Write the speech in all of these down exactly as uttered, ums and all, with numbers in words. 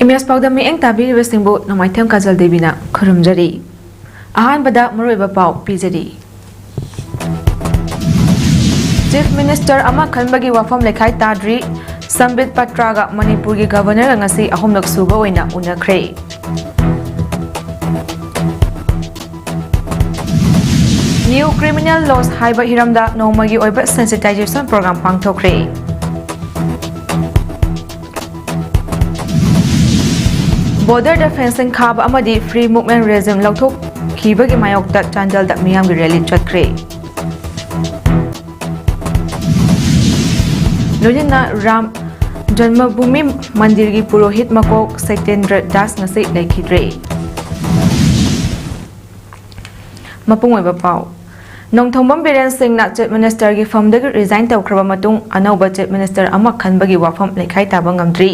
Image ꯄꯥꯎꯗ ꯃꯤꯠꯌꯦꯡ ꯇꯥꯕꯤꯔꯤꯕꯁꯤꯡꯕꯨ ꯅꯣꯡꯃꯥꯏꯊꯦꯝ ꯀꯥꯖꯜ ꯗꯦꯕꯤꯅ ꯈꯨꯔꯨꯝꯖꯔꯤ꯫ ꯑꯍꯥꯟꯕꯗ ꯃꯔꯨꯑꯣꯏꯕ ꯄꯥꯎ ꯄꯤꯖꯔꯤ꯫ ꯆꯤꯐ ꯃꯤꯅꯤꯁꯇꯔ ꯑꯃ ꯈꯟꯕꯒꯤ ꯋꯥꯐꯝ ꯂꯩꯈꯥꯏ ꯇꯥꯗ꯭ꯔꯤ꯫ ꯁꯝꯕꯤꯠ ꯄꯇ꯭ꯔꯥꯒ ꯃꯅꯤꯄꯨꯔꯒꯤ ꯒꯚꯔꯅꯔꯒ ꯉꯁꯤ ꯑꯍꯨꯝꯂꯛ ꯁꯨꯕ ꯑꯣꯏꯅ ꯎꯅꯈ꯭ꯔꯦ꯫ ꯅ꯭ꯌꯨ ꯀ꯭ꯔꯤꯃꯤꯅꯦꯜ ꯂꯣꯁ ꯍꯥꯏꯕ ꯍꯤꯔꯝꯗ ꯅꯣꯡꯃꯒꯤ ꯑꯣꯏꯕ ꯁꯦꯟꯁꯤꯇꯥꯏꯖꯦꯁꯟ ꯄ꯭ꯔꯣꯒ꯭ꯔꯥꯝ ꯄꯥꯡꯊꯣꯛꯈ꯭ꯔꯦ꯫ ꯕꯣꯔꯗꯔꯗ ꯐꯦꯟꯁꯤꯡ ꯈꯥꯕ ꯑꯃꯗꯤ ꯐ꯭ꯔꯤ ꯃꯨꯚꯃꯦꯟ ꯔꯦꯖꯤꯝ ꯂꯧꯊꯣꯛꯈꯤꯕꯒꯤ ꯃꯥꯌꯣꯛꯇ ꯆꯥꯟꯗꯦꯜꯗ ꯃꯤꯌꯥꯝꯒꯤ ꯔꯦꯂꯤ ꯆꯠꯈ꯭ꯔꯦ꯫ ꯂꯣꯏꯅꯅ ꯔꯥꯝ ꯖꯟꯃꯚꯨꯃꯤ ꯃꯟꯗꯤꯔꯒꯤ ꯄꯨꯔꯣꯍꯤꯠ ꯃꯀꯣꯛ ꯁꯩꯇꯦꯟꯗ꯭ꯔ ꯗꯥꯁ ꯉꯁꯤ ꯂꯩꯈꯤꯗ꯭ꯔꯦ꯫ ꯃꯄꯨꯡ ꯑꯣꯏꯕ ꯄꯥꯎ꯫ ꯅꯣꯡꯊꯣꯝꯕꯝ ꯕꯤꯔꯦꯟ ꯁꯤꯡꯅ ꯆꯤꯐ ꯃꯤꯅꯤꯁꯇꯔꯒꯤ ꯐꯝꯗꯒꯤ ꯔꯤꯖꯥꯏꯟ ꯇꯧꯈ꯭ꯔꯕ ꯃꯇꯨꯡ ꯑꯅꯧꯕ ꯆꯤꯐ ꯃꯤꯅꯤꯁꯇꯔ ꯑꯃ ꯈꯟꯕꯒꯤ ꯋꯥꯐꯝ ꯂꯩꯈꯥꯏ ꯇꯥꯕ ꯉꯝꯗ꯭ꯔꯤ꯫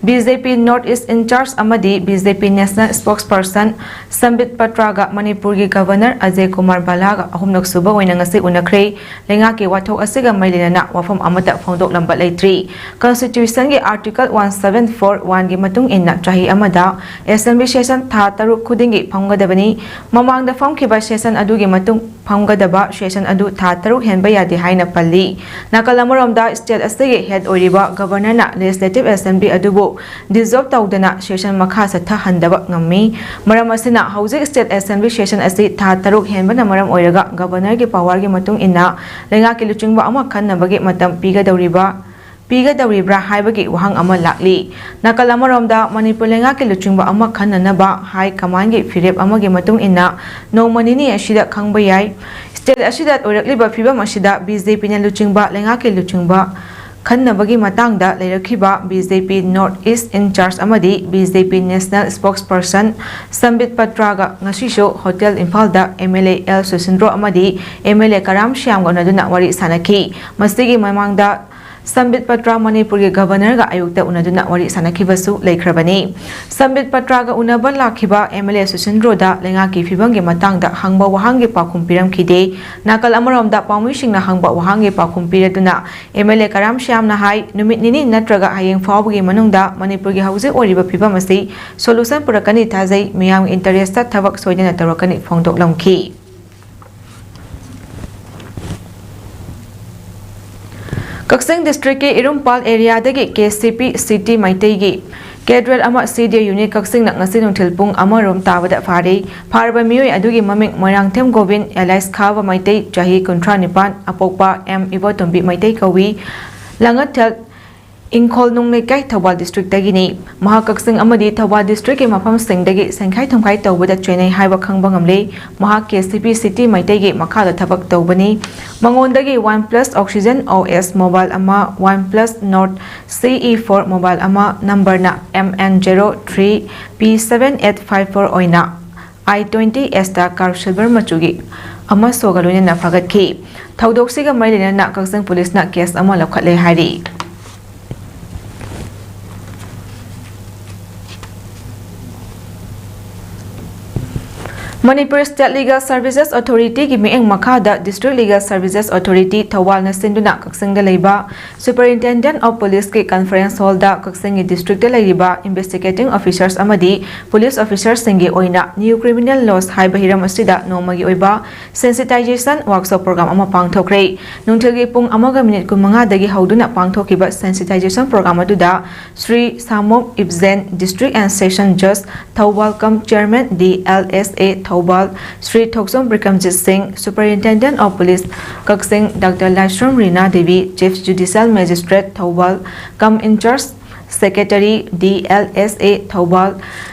ꯕꯤ ꯖꯦ ꯄꯤ ꯅꯣꯔꯠ ꯏꯁ ꯏꯟꯆꯥꯔꯖ ꯑꯃꯗꯤ ꯕꯤ ꯖꯦ ꯄꯤ ꯅꯦꯁꯅꯦꯜ ꯁ꯭ꯄꯣꯛꯁ ꯄꯔꯁꯟ ꯁꯝꯕꯤꯠ ꯄꯇ꯭ꯔꯥꯒ ꯃꯅꯤꯄꯨꯔꯒꯤ ꯒꯚꯔꯅꯔ ꯑꯖꯦ ꯀꯨꯃꯥꯔ ꯚꯜꯂꯥꯒ ꯑꯍꯨꯝꯂꯛ ꯁꯨꯕ ꯑꯣꯏꯅ ꯉꯁꯤ ꯎꯅꯈ꯭ꯔꯦ꯫ ꯂꯩꯉꯥꯛꯀꯤ ꯋꯥꯊꯣꯛ ꯑꯁꯤꯒ ꯃꯔꯤ ꯂꯩꯅꯅ ꯋꯥꯐꯝ ꯑꯃꯠꯇ ꯐꯣꯡꯗꯣꯛꯂꯝꯕ ꯂꯩꯇ꯭ꯔꯤ꯫ ꯀꯟꯁꯇꯤꯇ꯭ꯌꯨꯁꯟꯒꯤ ꯑꯥꯔꯇꯤꯀꯜ ꯋꯥꯟ ꯁꯚꯦꯟ ꯐꯣꯔ ꯋꯥꯟꯒꯤ ꯃꯇꯨꯡ ꯏꯟꯅ ꯆꯍꯤ ꯑꯃꯗ ꯑꯦꯁꯦꯝꯕ꯭ꯂꯤ ꯁꯦꯁꯟ ꯊꯥ ꯇꯔꯨꯛ ꯈꯨꯗꯤꯡꯒꯤ ꯐꯝꯒꯗꯕꯅꯤ꯫ ꯃꯃꯥꯡꯗ ꯐꯝꯈꯤꯕ ꯁꯦꯁꯟ ꯑꯗꯨꯒꯤ ꯃꯇꯨꯡ ꯐꯝꯒꯗꯕ ꯁꯦꯁꯟ ꯑꯗꯨ ꯊꯥ ꯇꯔꯨꯛ ꯍꯦꯟꯕ ꯌꯥꯗꯦ ꯍꯥꯏꯅ ꯄꯜꯂꯤ꯫ ꯅꯥꯀꯜ ꯑꯃꯔꯣꯝꯗ, ꯁ꯭ꯇꯦꯠ ꯑꯁꯤꯒꯤ ꯍꯦꯗ ꯑꯣꯏꯔꯤꯕ ꯒꯚꯔꯅꯔꯅ ꯂꯦꯖꯤꯁꯂꯦꯇꯤꯚ ꯑꯦꯁꯦꯝꯕ꯭ꯂꯤ ꯑꯗꯨꯕꯨ ꯗꯤꯖꯣꯜꯕ ꯇꯧꯗꯅ ꯁꯦꯁꯟ ꯃꯈꯥ ꯆꯠꯊꯍꯟꯗꯕ ꯉꯝꯃꯤ꯫ ꯃꯔꯝ ꯑꯁꯤꯅ, ꯍꯧꯖꯤꯛ ꯁ꯭ꯇꯦꯠ ꯑꯦꯁꯦꯝꯕ꯭ꯂꯤ ꯁꯦꯁꯟ ꯑꯁꯤ ꯊꯥ ꯇꯔꯨꯛ ꯍꯦꯟꯕꯅ ꯃꯔꯝ ꯑꯣꯏꯔꯒ ꯒꯚꯔꯅꯔꯒꯤ ꯄꯥꯋꯔꯒꯤ ꯃꯇꯨꯡ ꯏꯟꯅ ꯂꯩꯉꯥꯛꯀꯤ ꯂꯨꯆꯤꯡꯕ ꯑꯃ ꯈꯟꯅꯕꯒꯤ ꯃꯇꯝ ꯄꯤꯒꯗꯧꯔꯤꯕ, ꯄꯤꯒꯗꯧꯔꯤꯕ꯭ꯔꯥ ꯍꯥꯏꯕꯒꯤ ꯋꯥꯍꯪ ꯑꯃ ꯂꯥꯛꯂꯤ꯫ ꯅꯥꯀꯜ ꯑꯃꯔꯣꯝꯗ, ꯃꯅꯤꯄꯨꯔ ꯂꯩꯉꯥꯛꯀꯤ ꯂꯨꯆꯤꯡꯕ ꯑꯃ ꯈꯟꯅꯅꯕ ꯍꯥꯏ ꯀꯃꯥꯟꯒꯤ ꯐꯤꯔꯦꯞ ꯑꯃꯒꯤ ꯃꯇꯨꯡ ꯏꯟꯅ ꯅꯣꯡꯃ ꯅꯤꯅꯤ ꯑꯁꯤꯗ ꯈꯪꯕ ꯌꯥꯏ꯫ ꯁ꯭ꯇꯦꯠ ꯑꯁꯤꯗ ꯑꯣꯏꯔꯛꯂꯤꯕ ꯐꯤꯕꯝ ꯑꯁꯤꯗ ꯕꯤ ꯖꯦ ꯄꯤꯅ ꯂꯨꯆꯤꯡꯕ ꯂꯩꯉꯥꯛꯀꯤ ꯂꯨꯆꯤꯡꯕ ꯈꯟꯅꯕꯒꯤ ꯃꯇꯥꯡꯗ ꯂꯩꯔꯛꯈꯤꯕ ꯕꯤ ꯖꯦ ꯄꯤ ꯅꯣꯔꯠ ꯏꯁ ꯏꯟꯆꯥꯔꯖ ꯑꯃꯗꯤ ꯕꯤ ꯖꯦ ꯄꯤ ꯅꯦꯁꯅꯦꯜ ꯁ꯭ꯄꯣꯛꯁ ꯄꯔꯁꯟ ꯁꯝꯕꯤꯠ ꯄꯇ꯭ꯔꯥꯒ ꯉꯁꯤꯁꯨ ꯍꯣꯇꯦꯜ ꯏꯝꯐꯥꯜꯗ ꯑꯦꯝ ꯑꯦꯜ ꯑꯦ ꯑꯦꯜ ꯁꯨꯁꯤꯟꯗ꯭ꯔꯣ ꯑꯃꯗꯤ ꯑꯦꯝ ꯑꯦꯜ ꯑꯦ ꯀꯔꯥꯝ ꯁ꯭ꯌꯥꯝꯒ ꯎꯅꯗꯨꯅ ꯋꯥꯔꯤ ꯁꯥꯟꯅꯈꯤ꯫ ꯃꯁꯤꯒꯤ ꯃꯃꯥꯡꯗ ꯁꯝꯕꯤꯠ ꯄꯇ꯭ꯔꯥ ꯃꯅꯤꯄꯨꯔꯒꯤ ꯒꯕꯔꯅꯔꯒ ꯑꯌꯨꯛꯇ ꯎꯅꯗꯨꯅ ꯋꯥꯔꯤ ꯁꯥꯟꯅꯈꯤꯕꯁꯨ ꯂꯩꯈ꯭ꯔꯕꯅꯤ꯫ ꯁꯝꯕꯤꯠ ꯄꯇ꯭ꯔꯥꯒ ꯎꯅꯕ ꯂꯥꯛꯈꯤꯕ ꯑꯦꯝ ꯑꯦꯜ ꯑꯦ ꯁꯨꯁꯤꯟꯗ꯭ꯔꯣꯗ ꯂꯩꯉꯥꯛꯀꯤ ꯐꯤꯕꯝꯒꯤ ꯃꯇꯥꯡꯗ ꯍꯪꯕ ꯋꯥꯍꯪꯒꯤ ꯄꯥꯎꯈꯨꯝ ꯄꯤꯔꯝꯈꯤꯗꯦ꯫ ꯅꯥꯀꯜ ꯑꯃꯔꯣꯝꯗ ꯄꯥꯎꯃꯤꯁꯤꯡꯅ ꯍꯪꯕ ꯋꯥꯍꯪꯒꯤ ꯄꯥꯎꯈꯨꯝ ꯄꯤꯔꯗꯨꯅ ꯑꯦꯝ ꯑꯦꯜ ꯑꯦ ꯀꯔꯥꯝ ꯁ꯭ꯌꯥꯝꯅ ꯍꯥꯏ, ꯅꯨꯃꯤꯠ ꯅꯤꯅꯤ ꯅꯠꯇ꯭ꯔꯒ ꯍꯌꯦꯡ ꯐꯥꯎꯕꯒꯤ ꯃꯅꯨꯡꯗ ꯃꯅꯤꯄꯨꯔꯒꯤ ꯍꯧꯖꯤꯛ ꯑꯣꯏꯔꯤꯕ ꯐꯤꯕꯝ ꯑꯁꯤ ꯁꯣꯂꯨꯁꯟ ꯄꯨꯔꯛꯀꯅꯤ ꯊꯥꯖꯩ, ꯃꯤꯌꯥꯝꯒꯤ ꯏꯟꯇꯔꯦꯁꯇ ꯊꯕꯛ ꯁꯣꯏꯗꯅ ꯇꯧꯔꯛꯀꯅꯤ ꯐꯣꯡꯗꯣꯛꯂꯝꯈꯤ꯫ ꯀꯛꯆꯤꯡ ꯗꯤꯁꯇ꯭ꯔꯤꯛꯀꯤ ꯏꯔꯨꯝꯄꯥꯜ ꯑꯦꯔꯤꯌꯥꯗꯒꯤ ꯀꯦ ꯁꯤ ꯄꯤ ꯁꯤꯇꯤ ꯃꯩꯇꯩꯒꯤ ꯀꯦꯗ꯭ꯔꯦꯠ ꯑꯃ ꯁꯤ ꯗꯤ ꯑꯦ ꯌꯨꯅꯤꯠ ꯀꯛꯆꯤꯡꯅ ꯉꯁꯤ ꯅꯨꯡꯊꯤꯜ ꯄꯨꯡ ꯑꯃ ꯔꯣꯝ ꯇꯥꯕꯗ ꯐꯥꯔꯦ꯫ ꯐꯥꯔꯕ ꯃꯤꯑꯣꯏ ꯑꯗꯨꯒꯤ ꯃꯃꯤꯡ ꯃꯣꯏꯔꯥꯡꯊꯦꯝ ꯒꯣꯕꯤꯟ, ꯑꯦꯂꯥꯏꯁ ꯈꯥꯕ ꯃꯩꯇꯩ, ꯆꯍꯤ ꯀꯨꯟꯊ꯭ꯔꯥ ꯅꯤꯄꯥꯟ, ꯑꯄꯣꯛꯄ ꯑꯦꯝ ꯏꯕꯣꯇꯣꯝꯕꯤ ꯃꯩꯇꯩ ꯀꯧꯏ꯫ ꯂꯥꯡꯉꯊꯦꯜ ꯏꯪꯈꯣꯜꯅꯨꯡ ꯂꯩꯀꯥꯏ, ꯊꯧꯕꯥꯜ ꯗꯤꯁꯇ꯭ꯔꯤꯛꯇꯒꯤꯅꯤ꯫ ꯃꯍꯥꯛ ꯀꯛꯆꯤꯡ ꯑꯃꯗꯤ ꯊꯧꯕꯥꯜ ꯗꯤꯁꯇ꯭ꯔꯤꯛꯀꯤ ꯃꯐꯝꯁꯤꯡꯗꯒꯤ ꯁꯦꯟꯈꯥꯏ ꯊꯨꯝꯈꯥꯏ ꯇꯧꯕꯗ ꯆꯦꯟꯅꯩ ꯍꯥꯏꯕ ꯈꯪꯕ ꯉꯝꯂꯦ꯫ ꯃꯍꯥꯛ ꯀꯦ ꯁꯤ ꯄꯤ ꯁꯤꯇꯤ ꯃꯩꯇꯩꯒꯤ ꯃꯈꯥꯗ ꯊꯕꯛ ꯇꯧꯕꯅꯤ꯫ ꯃꯉꯣꯟꯗꯒꯤ one plus Oxygen O S mobile ꯑꯃ, OnePlus Nord C E four mobile ꯑꯃ, ꯅꯝꯕꯔꯅ M N zero three P seven eight five four ꯑꯣꯏꯅ I twenty Asta car silver ꯃꯆꯨꯒꯤ ꯑꯃ ꯁꯣꯒ ꯂꯣꯏꯅꯅ ꯐꯥꯒꯠꯈꯤ꯫ ꯊꯧꯗꯣꯛꯁꯤꯒ ꯃꯔꯤ ꯂꯩꯅꯅ ꯀꯛꯆꯤꯡ ꯄꯨꯂꯤꯁꯅ ꯀꯦꯁ ꯑꯃ ꯂꯧꯈꯠꯂꯦ ꯍꯥꯏꯔꯤ꯫ ꯃꯅꯤꯄꯨꯔ ꯁ꯭ꯇꯦꯠ ꯂꯤꯒꯦꯜ ꯁꯔꯚꯤꯁꯦꯁ ꯑꯣꯊꯣꯔꯤꯇꯤꯒꯤ ꯃꯤꯠꯌꯦꯡ ꯃꯈꯥꯗ ꯗꯤꯁꯇ꯭ꯔꯤꯛ ꯂꯤꯒꯦꯜ ꯁꯔꯚꯤꯁꯦꯁ ꯑꯣꯊꯣꯔꯤꯇꯤ ꯊꯧꯕꯥꯜꯅ ꯁꯤꯟꯗꯨꯅ ꯀꯛꯆꯤꯡꯗ ꯂꯩꯕ ꯁꯨꯄꯔꯏꯟꯇꯦꯟꯗꯦꯟꯠ ꯑꯣꯐ ꯄꯨꯂꯤꯁꯀꯤ ꯀꯟꯐꯔꯦꯟꯁ ꯍꯣꯜꯗ ꯀꯛꯆꯤꯡꯒꯤ ꯗꯤꯁꯇ꯭ꯔꯤꯛꯇ ꯂꯩꯔꯤꯕ ꯏꯟꯚꯦꯁꯇꯤꯒꯦꯇꯤꯡ ꯑꯣꯐꯤꯁꯔꯁ ꯑꯃꯗꯤ ꯄꯨꯂꯤꯁ ꯑꯣꯐꯤꯁꯔꯁꯤꯡꯒꯤ ꯑꯣꯏꯅ ꯅ꯭ꯌꯨ ꯀ꯭ꯔꯤꯃꯤꯅꯦꯜ ꯂꯣꯁ ꯍꯥꯏꯕ ꯍꯤꯔꯝ ꯑꯁꯤꯗ ꯅꯣꯡꯃꯒꯤ ꯑꯣꯏꯕ ꯁꯦꯟꯁꯤꯇꯥꯏꯖꯦꯁꯟ ꯋꯥꯔꯛꯁꯣꯞ ꯄ꯭ꯔꯣꯒ꯭ꯔꯥꯝ ꯑꯃ ꯄꯥꯡꯊꯣꯛꯈ꯭ꯔꯦ꯫ ꯅꯨꯡꯊꯤꯜꯒꯤ ꯄꯨꯡ ꯑꯃꯒ ꯃꯤꯅꯤꯠ ꯀꯨꯟꯃꯉꯥꯗꯒꯤ ꯍꯧꯗꯨꯅ ꯄꯥꯡꯊꯣꯛꯈꯤꯕ ꯁꯦꯟꯁꯤꯇꯥꯏꯖꯦꯁꯟ ꯄ꯭ꯔꯣꯒ꯭ꯔꯥꯝ ꯑꯗꯨꯗ Shri Samom Ipjen, district and session ꯖꯖ Thoubal cum chairman D L S A Thoubal, Shri Thokchom Bikramjit Singh, superintendent of police Kakching doctor Laishram Rina Devi, chief judicial magistrate Thoubal cum in charge secretary D L S A Thoubal,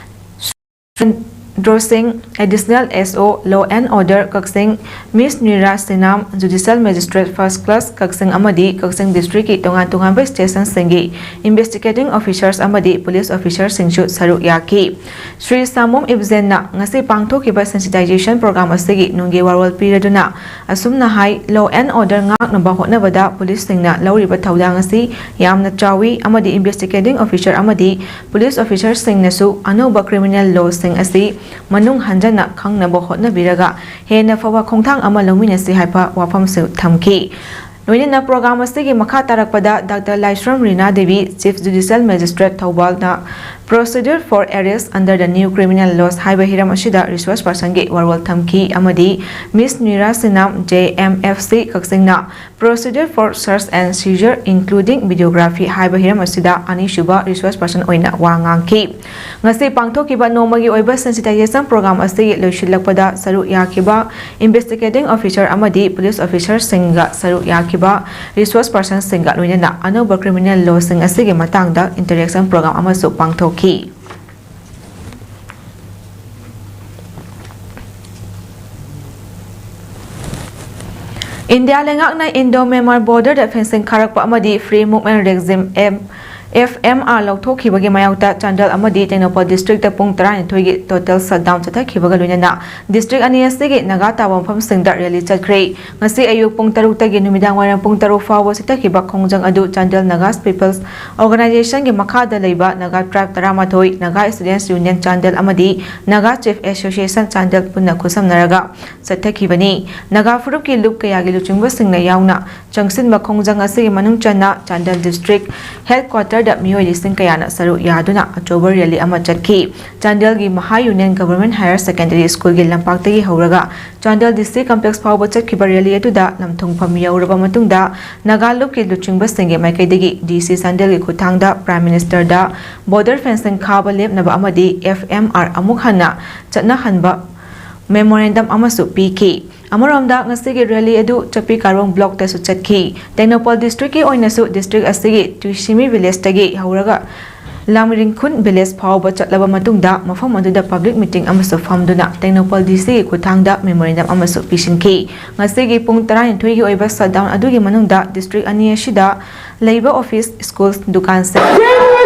Shri Drosing, Additional S O, Law and Order Kakching, Miss Nira Sinam, Judicial Magistrate First Class Kakching ꯑꯃꯗꯤ Kakching District ꯀꯤ ꯇꯣꯉꯥꯟ ꯇꯣꯉꯥꯟꯕ Station ꯁꯤꯡꯒꯤ Investigating Officers ꯑꯃꯗꯤ Police Officers ꯁꯤꯡꯁꯨ ꯁꯔꯨꯛ ꯌꯥꯈꯤ꯫ ꯁ꯭ꯔꯤ ꯁꯥꯃꯨꯝ ꯏꯕꯖꯦꯟꯅ ꯉꯁꯤ ꯄꯥꯡꯊꯣꯛꯈꯤꯕ Sensitization Program ꯑꯁꯤꯒꯤ ꯅꯨꯡꯒꯤ ꯋꯥꯔꯣꯜ ꯄꯤꯔꯗꯨꯅ ꯑꯁꯨꯝꯅ ꯍꯥꯏ, Law and Order ꯉꯥꯛꯅꯕ ꯍꯣꯠꯅꯕꯗ Police ꯁꯤꯡꯅ ꯂꯧꯔꯤꯕ ꯊꯧꯗꯥꯡ ꯑꯁꯤ ꯌꯥꯝꯅ ꯆꯥꯎꯏ ꯑꯃꯗꯤ Investigating Officer ꯑꯃꯗꯤ Police Officers ꯁꯤꯡꯅꯁꯨ ꯑꯅꯧꯕ Criminal Law ꯁꯤꯡ ꯑꯁꯤ ꯃꯅꯨꯡ ꯍꯟꯖꯟꯅ ꯈꯪꯅꯕ ꯍꯣꯠꯅꯕꯤꯔꯒ ꯍꯦꯟꯅ ꯐꯕ ꯈꯣꯡꯊꯥꯡ ꯑꯃ ꯂꯧꯃꯤꯟꯅꯁꯤ ꯍꯥꯏꯕ ꯋꯥꯐꯝꯁꯨ ꯊꯝꯈꯤ꯫ ꯂꯣꯏꯅꯅ program ꯑꯁꯤꯒꯤ ꯃꯈꯥ ꯇꯥꯔꯛꯄꯗ Doctor Laishram Rina Devi, Chief Judicial Magistrate ꯊꯧꯕꯥꯜꯅ Procedure for Arrest under the New Criminal Laws ꯍꯥꯏꯕ ꯍꯤꯔꯝ ꯑꯁꯤꯗ Resource Person ꯒꯤ ꯋꯥꯔꯣꯜ ꯊꯝꯈꯤ ꯑꯃꯗꯤ Miss Nira ꯁꯤꯅꯥꯝ, J M F C ꯀꯛꯆꯤꯡꯅ Procedure for Search and Seizure including Videography ꯍꯥꯏꯕ ꯍꯤꯔꯝ ꯑꯁꯤꯗ ꯑꯅꯤꯁꯨꯕ Resource Person ꯑꯣꯏꯅ ꯋꯥ ꯉꯥꯡꯈꯤ꯫ ꯉꯁꯤ ꯄꯥꯡꯊꯣꯛꯈꯤꯕ ꯅꯣꯡꯃꯒꯤ ꯑꯣꯏꯕ Sensitization Program ꯑꯁꯤꯒꯤ ꯂꯣꯏꯁꯤꯜꯂꯛꯄꯗ ꯁꯔꯨꯛ ꯌꯥꯈꯤꯕ Investigating Officer ꯑꯃꯗꯤ Police Officers ꯁꯤꯡꯒ ꯁꯔꯨꯛ ꯌꯥꯈꯤꯕ Resource Person ꯁꯤꯡꯒ ꯂꯣꯏꯅꯅ ꯑꯅꯧꯕ Criminal Law ꯁꯤꯡ ꯑꯁꯤꯒꯤ ꯃꯇꯥꯡꯗ Interaction Program ꯑꯃꯁꯨ ꯄꯥꯡꯊꯣꯛꯈꯤ꯫ ꯏꯟꯗꯤꯌꯥ ꯂꯩꯉꯥꯛꯅ Indo Myanmar Border ꯗ Fencing ꯈꯥꯔꯛꯄ ꯑꯃꯗꯤ Free Movement Regime, M F M R ꯂꯧꯊꯣꯛꯈꯤꯕꯒꯤ ꯃꯥꯌꯣꯛꯇ ꯆꯥꯟꯗꯦꯜ ꯑꯃꯗꯤ ꯇꯦꯡꯅꯧꯄꯜ District ꯇ ꯄꯨꯡ ꯇꯔꯥꯅꯤꯊꯣꯏꯒꯤ Total Shutdown ꯆꯠꯊꯈꯤꯕꯒ ꯂꯣꯏꯅꯅ District ꯑꯅꯤ ꯑꯁꯤꯒꯤ ꯅꯥꯒꯥ ꯇꯥꯕ ꯃꯐꯝꯁꯤꯡꯗ rally ꯆꯠꯈ꯭ꯔꯦ꯫ ꯉꯁꯤ ꯑꯌꯨꯛ ꯄꯨꯡ ꯇꯔꯨꯛꯇꯒꯤ ꯅꯨꯃꯤꯗꯥꯡ ꯋꯥꯏꯔꯝ ꯄꯨꯡ ꯇꯔꯨꯛ ꯐꯥꯎꯕ ꯆꯠꯊꯈꯤꯕ ꯈꯣꯡꯖꯪ ꯑꯗꯨ Chandel Naga People's Organization ꯒꯤ ꯃꯈꯥꯗ ꯂꯩꯕ Naga Tribe ꯇꯔꯥꯃꯥꯊꯣꯏ, Naga Students Union Chandel ꯑꯃꯗꯤ Naga Chief Association Chandel ꯄꯨꯟꯅ ꯈꯨꯠꯁꯝꯅꯔꯒ ꯆꯠꯊꯈꯤꯕꯅꯤ꯫ ꯅꯥꯒꯥ ꯐꯨꯔꯨꯞꯀꯤ ꯂꯨꯞ ꯀꯌꯥꯒꯤ ꯂꯨꯆꯤꯡꯕꯁꯤꯡꯅ ꯌꯥꯎꯅ ꯆꯪꯁꯤꯟꯕ ꯈꯣꯡꯖꯪ ꯑꯁꯤꯒꯤ ꯃꯅꯨꯡ ꯆꯟꯅ ꯆꯥꯟꯗꯦꯜ District Headquarter ꯗ ꯃꯤꯑꯣꯏ ꯂꯤꯁꯤꯡ ꯀꯌꯥꯅ ꯁꯔꯨꯛ ꯌꯥꯗꯨꯅ ꯑꯆꯧꯕ rally ꯑꯃ ꯆꯠꯈꯤ꯫ ꯆꯥꯟꯗꯦꯜꯒꯤ Maha Union Government Higher Secondary School ꯒꯤ ꯂꯝꯄꯥꯛꯇꯒꯤ ꯍꯧꯔꯒ ꯆꯥꯟꯗꯦꯜ D C Complex ꯐꯥꯎꯕ ꯆꯠꯈꯤꯕ rally ꯑꯗꯨꯗ ꯂꯝꯊꯨꯡꯐꯝ ꯌꯧꯔꯕ ꯃꯇꯨꯡꯗ ꯅꯥꯒꯥ ꯂꯨꯞꯀꯤ ꯂꯨꯆꯤꯡꯕꯁꯤꯡꯒꯤ ꯃꯥꯏꯀꯩꯗꯒꯤ D C ꯆꯥꯟꯗꯦꯜꯒꯤ ꯈꯨꯠꯊꯥꯡꯗ Prime Minister ꯗ border fencing ꯈꯥꯕ ꯂꯦꯞꯅꯕ ꯑꯃꯗꯤ F M R ꯑꯃꯨꯛ ꯍꯟꯅ ꯆꯠꯅꯍꯟꯕ memorandum ꯑꯃꯁꯨ ꯄꯤꯈꯤ꯫ ꯑꯃꯔꯣꯝꯗ, ꯉꯁꯤꯒꯤ rally ꯑꯗꯨ ꯆꯛꯄꯤ ꯀꯥꯔꯣꯡ block ꯇꯁꯨ ꯆꯠꯈꯤ꯫ ꯇꯦꯡꯅꯧꯄꯜ District ꯀꯤ ꯑꯣꯏꯅꯁꯨ district ꯑꯁꯤꯒꯤ ꯇꯨꯏꯁꯤꯃꯤ village ꯇꯒꯤ ꯍꯧꯔꯒ ꯂꯥꯡꯃꯔꯤꯡꯈꯨꯟ village ꯐꯥꯎꯕ ꯆꯠꯂꯕ ꯃꯇꯨꯡꯗ ꯃꯐꯝ ꯑꯗꯨꯗ public meeting ꯑꯃꯁꯨ ꯐꯝꯗꯨꯅ ꯇꯦꯡꯅꯧꯄꯜ D C ꯒꯤ ꯈꯨꯠꯊꯥꯡꯗ memorandum ꯑꯃꯁꯨ ꯄꯤꯁꯤꯟꯈꯤ꯫ ꯉꯁꯤꯒꯤ ꯄꯨꯡ ꯇꯔꯥꯅꯤꯊꯣꯏꯒꯤ ꯑꯣꯏꯕ shutdown ꯑꯗꯨꯒꯤ ꯃꯅꯨꯡꯗ district ꯑꯅꯤ ꯑꯁꯤꯗ ꯂꯩꯕ office, schools, ꯗꯨꯀꯥꯟꯁꯤꯡ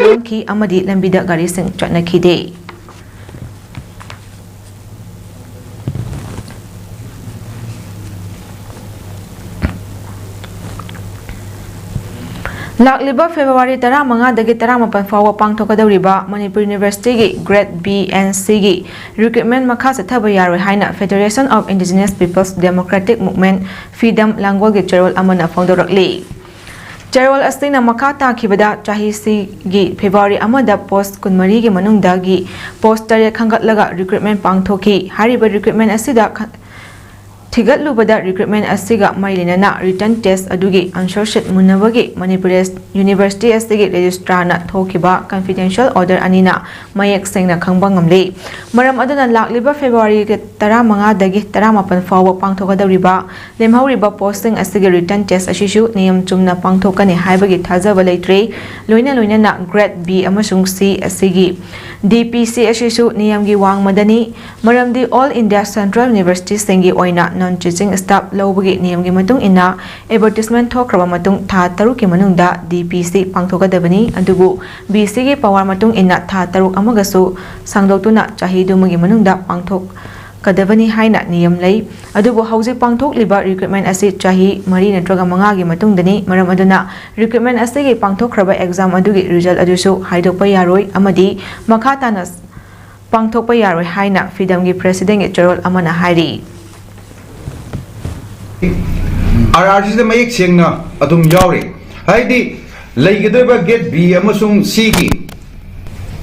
ꯂꯣꯟꯈꯤ ꯑꯃꯗꯤ ꯂꯝꯕꯤꯗ ꯒꯥꯔꯤꯁꯤꯡ ꯆꯠꯅꯈꯤꯗꯦ꯫ ꯂꯥꯛꯂꯤꯕ February ꯇꯔꯥꯃꯉꯥꯗꯒꯤ ꯇꯔꯥꯃꯥꯄꯟ ꯐꯥꯎꯕ ꯄꯥꯡꯊꯣꯛꯀꯗꯧꯔꯤꯕ ꯃꯅꯤꯄꯨꯔ University ꯒꯤ Grade B and C ꯒꯤ recruitment ꯃꯈꯥ ꯆꯠꯊꯕ ꯌꯥꯔꯣꯏ ꯍꯥꯏꯅ Federation of Indigenous Peoples Democratic Movement, ꯐꯤꯗꯝ, ꯂꯥꯡꯒꯣꯜꯒꯤ ꯆꯦꯔꯣꯜ ꯑꯃꯅ ꯐꯣꯡꯗꯣꯔꯛꯂꯤ꯫ ꯆꯦꯔꯣꯜ ꯑꯁꯤꯅ ꯃꯈꯥ ꯇꯥꯈꯤꯕꯗ ꯆꯍꯤꯁꯤꯒꯤ February ꯑꯃꯗ post ꯀꯨꯟꯃꯔꯤꯒꯤ ꯃꯅꯨꯡꯗꯒꯤ post ꯇꯔꯦꯠ ꯈꯟꯒꯠꯂꯒ recruitment ꯄꯥꯡꯊꯣꯛꯈꯤ꯫ ꯍꯥꯏꯔꯤꯕ recruitment ꯑꯁꯤꯗ ꯈ-, ꯊꯤꯒꯠꯂꯨꯕꯗ recruitment ꯑꯁꯤꯒ ꯃꯔꯤ ꯂꯩꯅꯅ written test ꯑꯗꯨꯒꯤ answer sheet ꯃꯨꯟꯅꯕꯒꯤ ꯃꯅꯤꯄꯨꯔ University ꯑꯁꯤꯒꯤ registrar ꯅ ꯊꯣꯛꯈꯤꯕ confidential order ꯑꯅꯤꯅ ꯃꯌꯦꯛ ꯁꯦꯡꯅ ꯈꯪꯕ ꯉꯝꯂꯤ꯫ ꯃꯔꯝ ꯑꯗꯨꯅ ꯂꯥꯛꯂꯤꯕ February ꯇꯔꯥꯃꯉꯥꯗꯒꯤ ꯇꯔꯥꯃꯥꯄꯟ ꯐꯥꯎꯕ ꯄꯥꯡꯊꯣꯛꯀꯗꯧꯔꯤꯕ ꯂꯦꯝꯍꯧꯔꯤꯕ post ꯁꯤꯡ ꯑꯁꯤꯒꯤ written test ꯑꯁꯤꯁꯨ ꯅꯤꯌꯝ ꯆꯨꯝꯅ ꯄꯥꯡꯊꯣꯛꯀꯅꯤ ꯍꯥꯏꯕꯒꯤ ꯊꯥꯖꯕ ꯂꯩꯇ꯭ꯔꯦ꯫ ꯂꯣꯏꯅ ꯂꯣꯏꯅꯅ Grade B ꯑꯃꯁꯨꯡ C ꯑꯁꯤꯒꯤ D P C ꯑꯁꯤꯁꯨ ꯅꯤꯌꯝꯒꯤ ꯋꯥꯡꯃꯗꯅꯤ꯫ ꯃꯔꯝꯗꯤ All India Central University ꯁꯤꯡꯒꯤ ꯑꯣꯏꯅ non teaching staff ꯂꯧꯕꯒꯤ ꯅꯤꯌꯝꯒꯤ ꯃꯇꯨꯡ ꯏꯟꯅ advertisement ꯊꯣꯛꯈ꯭ꯔꯕ ꯃꯇꯨꯡ ꯊꯥ ꯇꯔꯨꯛꯀꯤ ꯃꯅꯨꯡꯗ D P C ꯄꯥꯡꯊꯣꯛꯀꯗꯕꯅꯤ꯫ ꯑꯗꯨꯕꯨ B C ꯒꯤ power ꯃꯇꯨꯡ ꯏꯟꯅ ꯊꯥ ꯇꯔꯨꯛ ꯑꯃꯒꯁꯨ ꯁꯥꯡꯗꯣꯛꯇꯨꯅ ꯆꯍꯤꯗꯨꯃꯒꯤ ꯃꯅꯨꯡꯗ ꯄꯥꯡꯊꯣꯛꯀꯗꯕꯅꯤ ꯍꯥꯏꯅ ꯅꯤꯌꯝ ꯂꯩ꯫ ꯑꯗꯨꯕꯨ ꯍꯧꯖꯤꯛ ꯄꯥꯡꯊꯣꯛꯂꯤꯕ recruitment ꯑꯁꯤ ꯆꯍꯤ ꯃꯔꯤ ꯅꯠꯇ꯭ꯔꯒ ꯃꯉꯥꯒꯤ ꯃꯇꯨꯡꯗꯅꯤ꯫ ꯃꯔꯝ ꯑꯗꯨꯅ recruitment ꯑꯁꯤꯒꯤ ꯄꯥꯡꯊꯣꯛꯈ꯭ꯔꯕ exam ꯑꯗꯨꯒꯤ result ꯑꯗꯨꯁꯨ ꯍꯥꯏꯗꯣꯛꯄ ꯌꯥꯔꯣꯏ ꯑꯃꯗꯤ ꯃꯈꯥ ꯇꯥꯅ ꯄꯥꯡꯊꯣꯛꯄ ꯌꯥꯔꯣꯏ ꯍꯥꯏꯅ ꯐꯤꯗꯝꯒꯤ president ꯒꯤ ꯆꯦꯔꯣꯜ ꯑꯃꯅ ꯍꯥꯏꯔꯤ꯫ ꯑꯥꯔ ꯑꯥꯔ ꯁꯤꯗ ꯃꯌꯦꯛ ꯁꯦꯡꯅ ꯑꯗꯨꯝ ꯌꯥꯎꯔꯤ꯫ ꯍꯥꯏꯗꯤ ꯂꯩꯒꯗꯧꯔꯤꯕ Grade B ꯑꯃꯁꯨꯡ C ꯒꯤ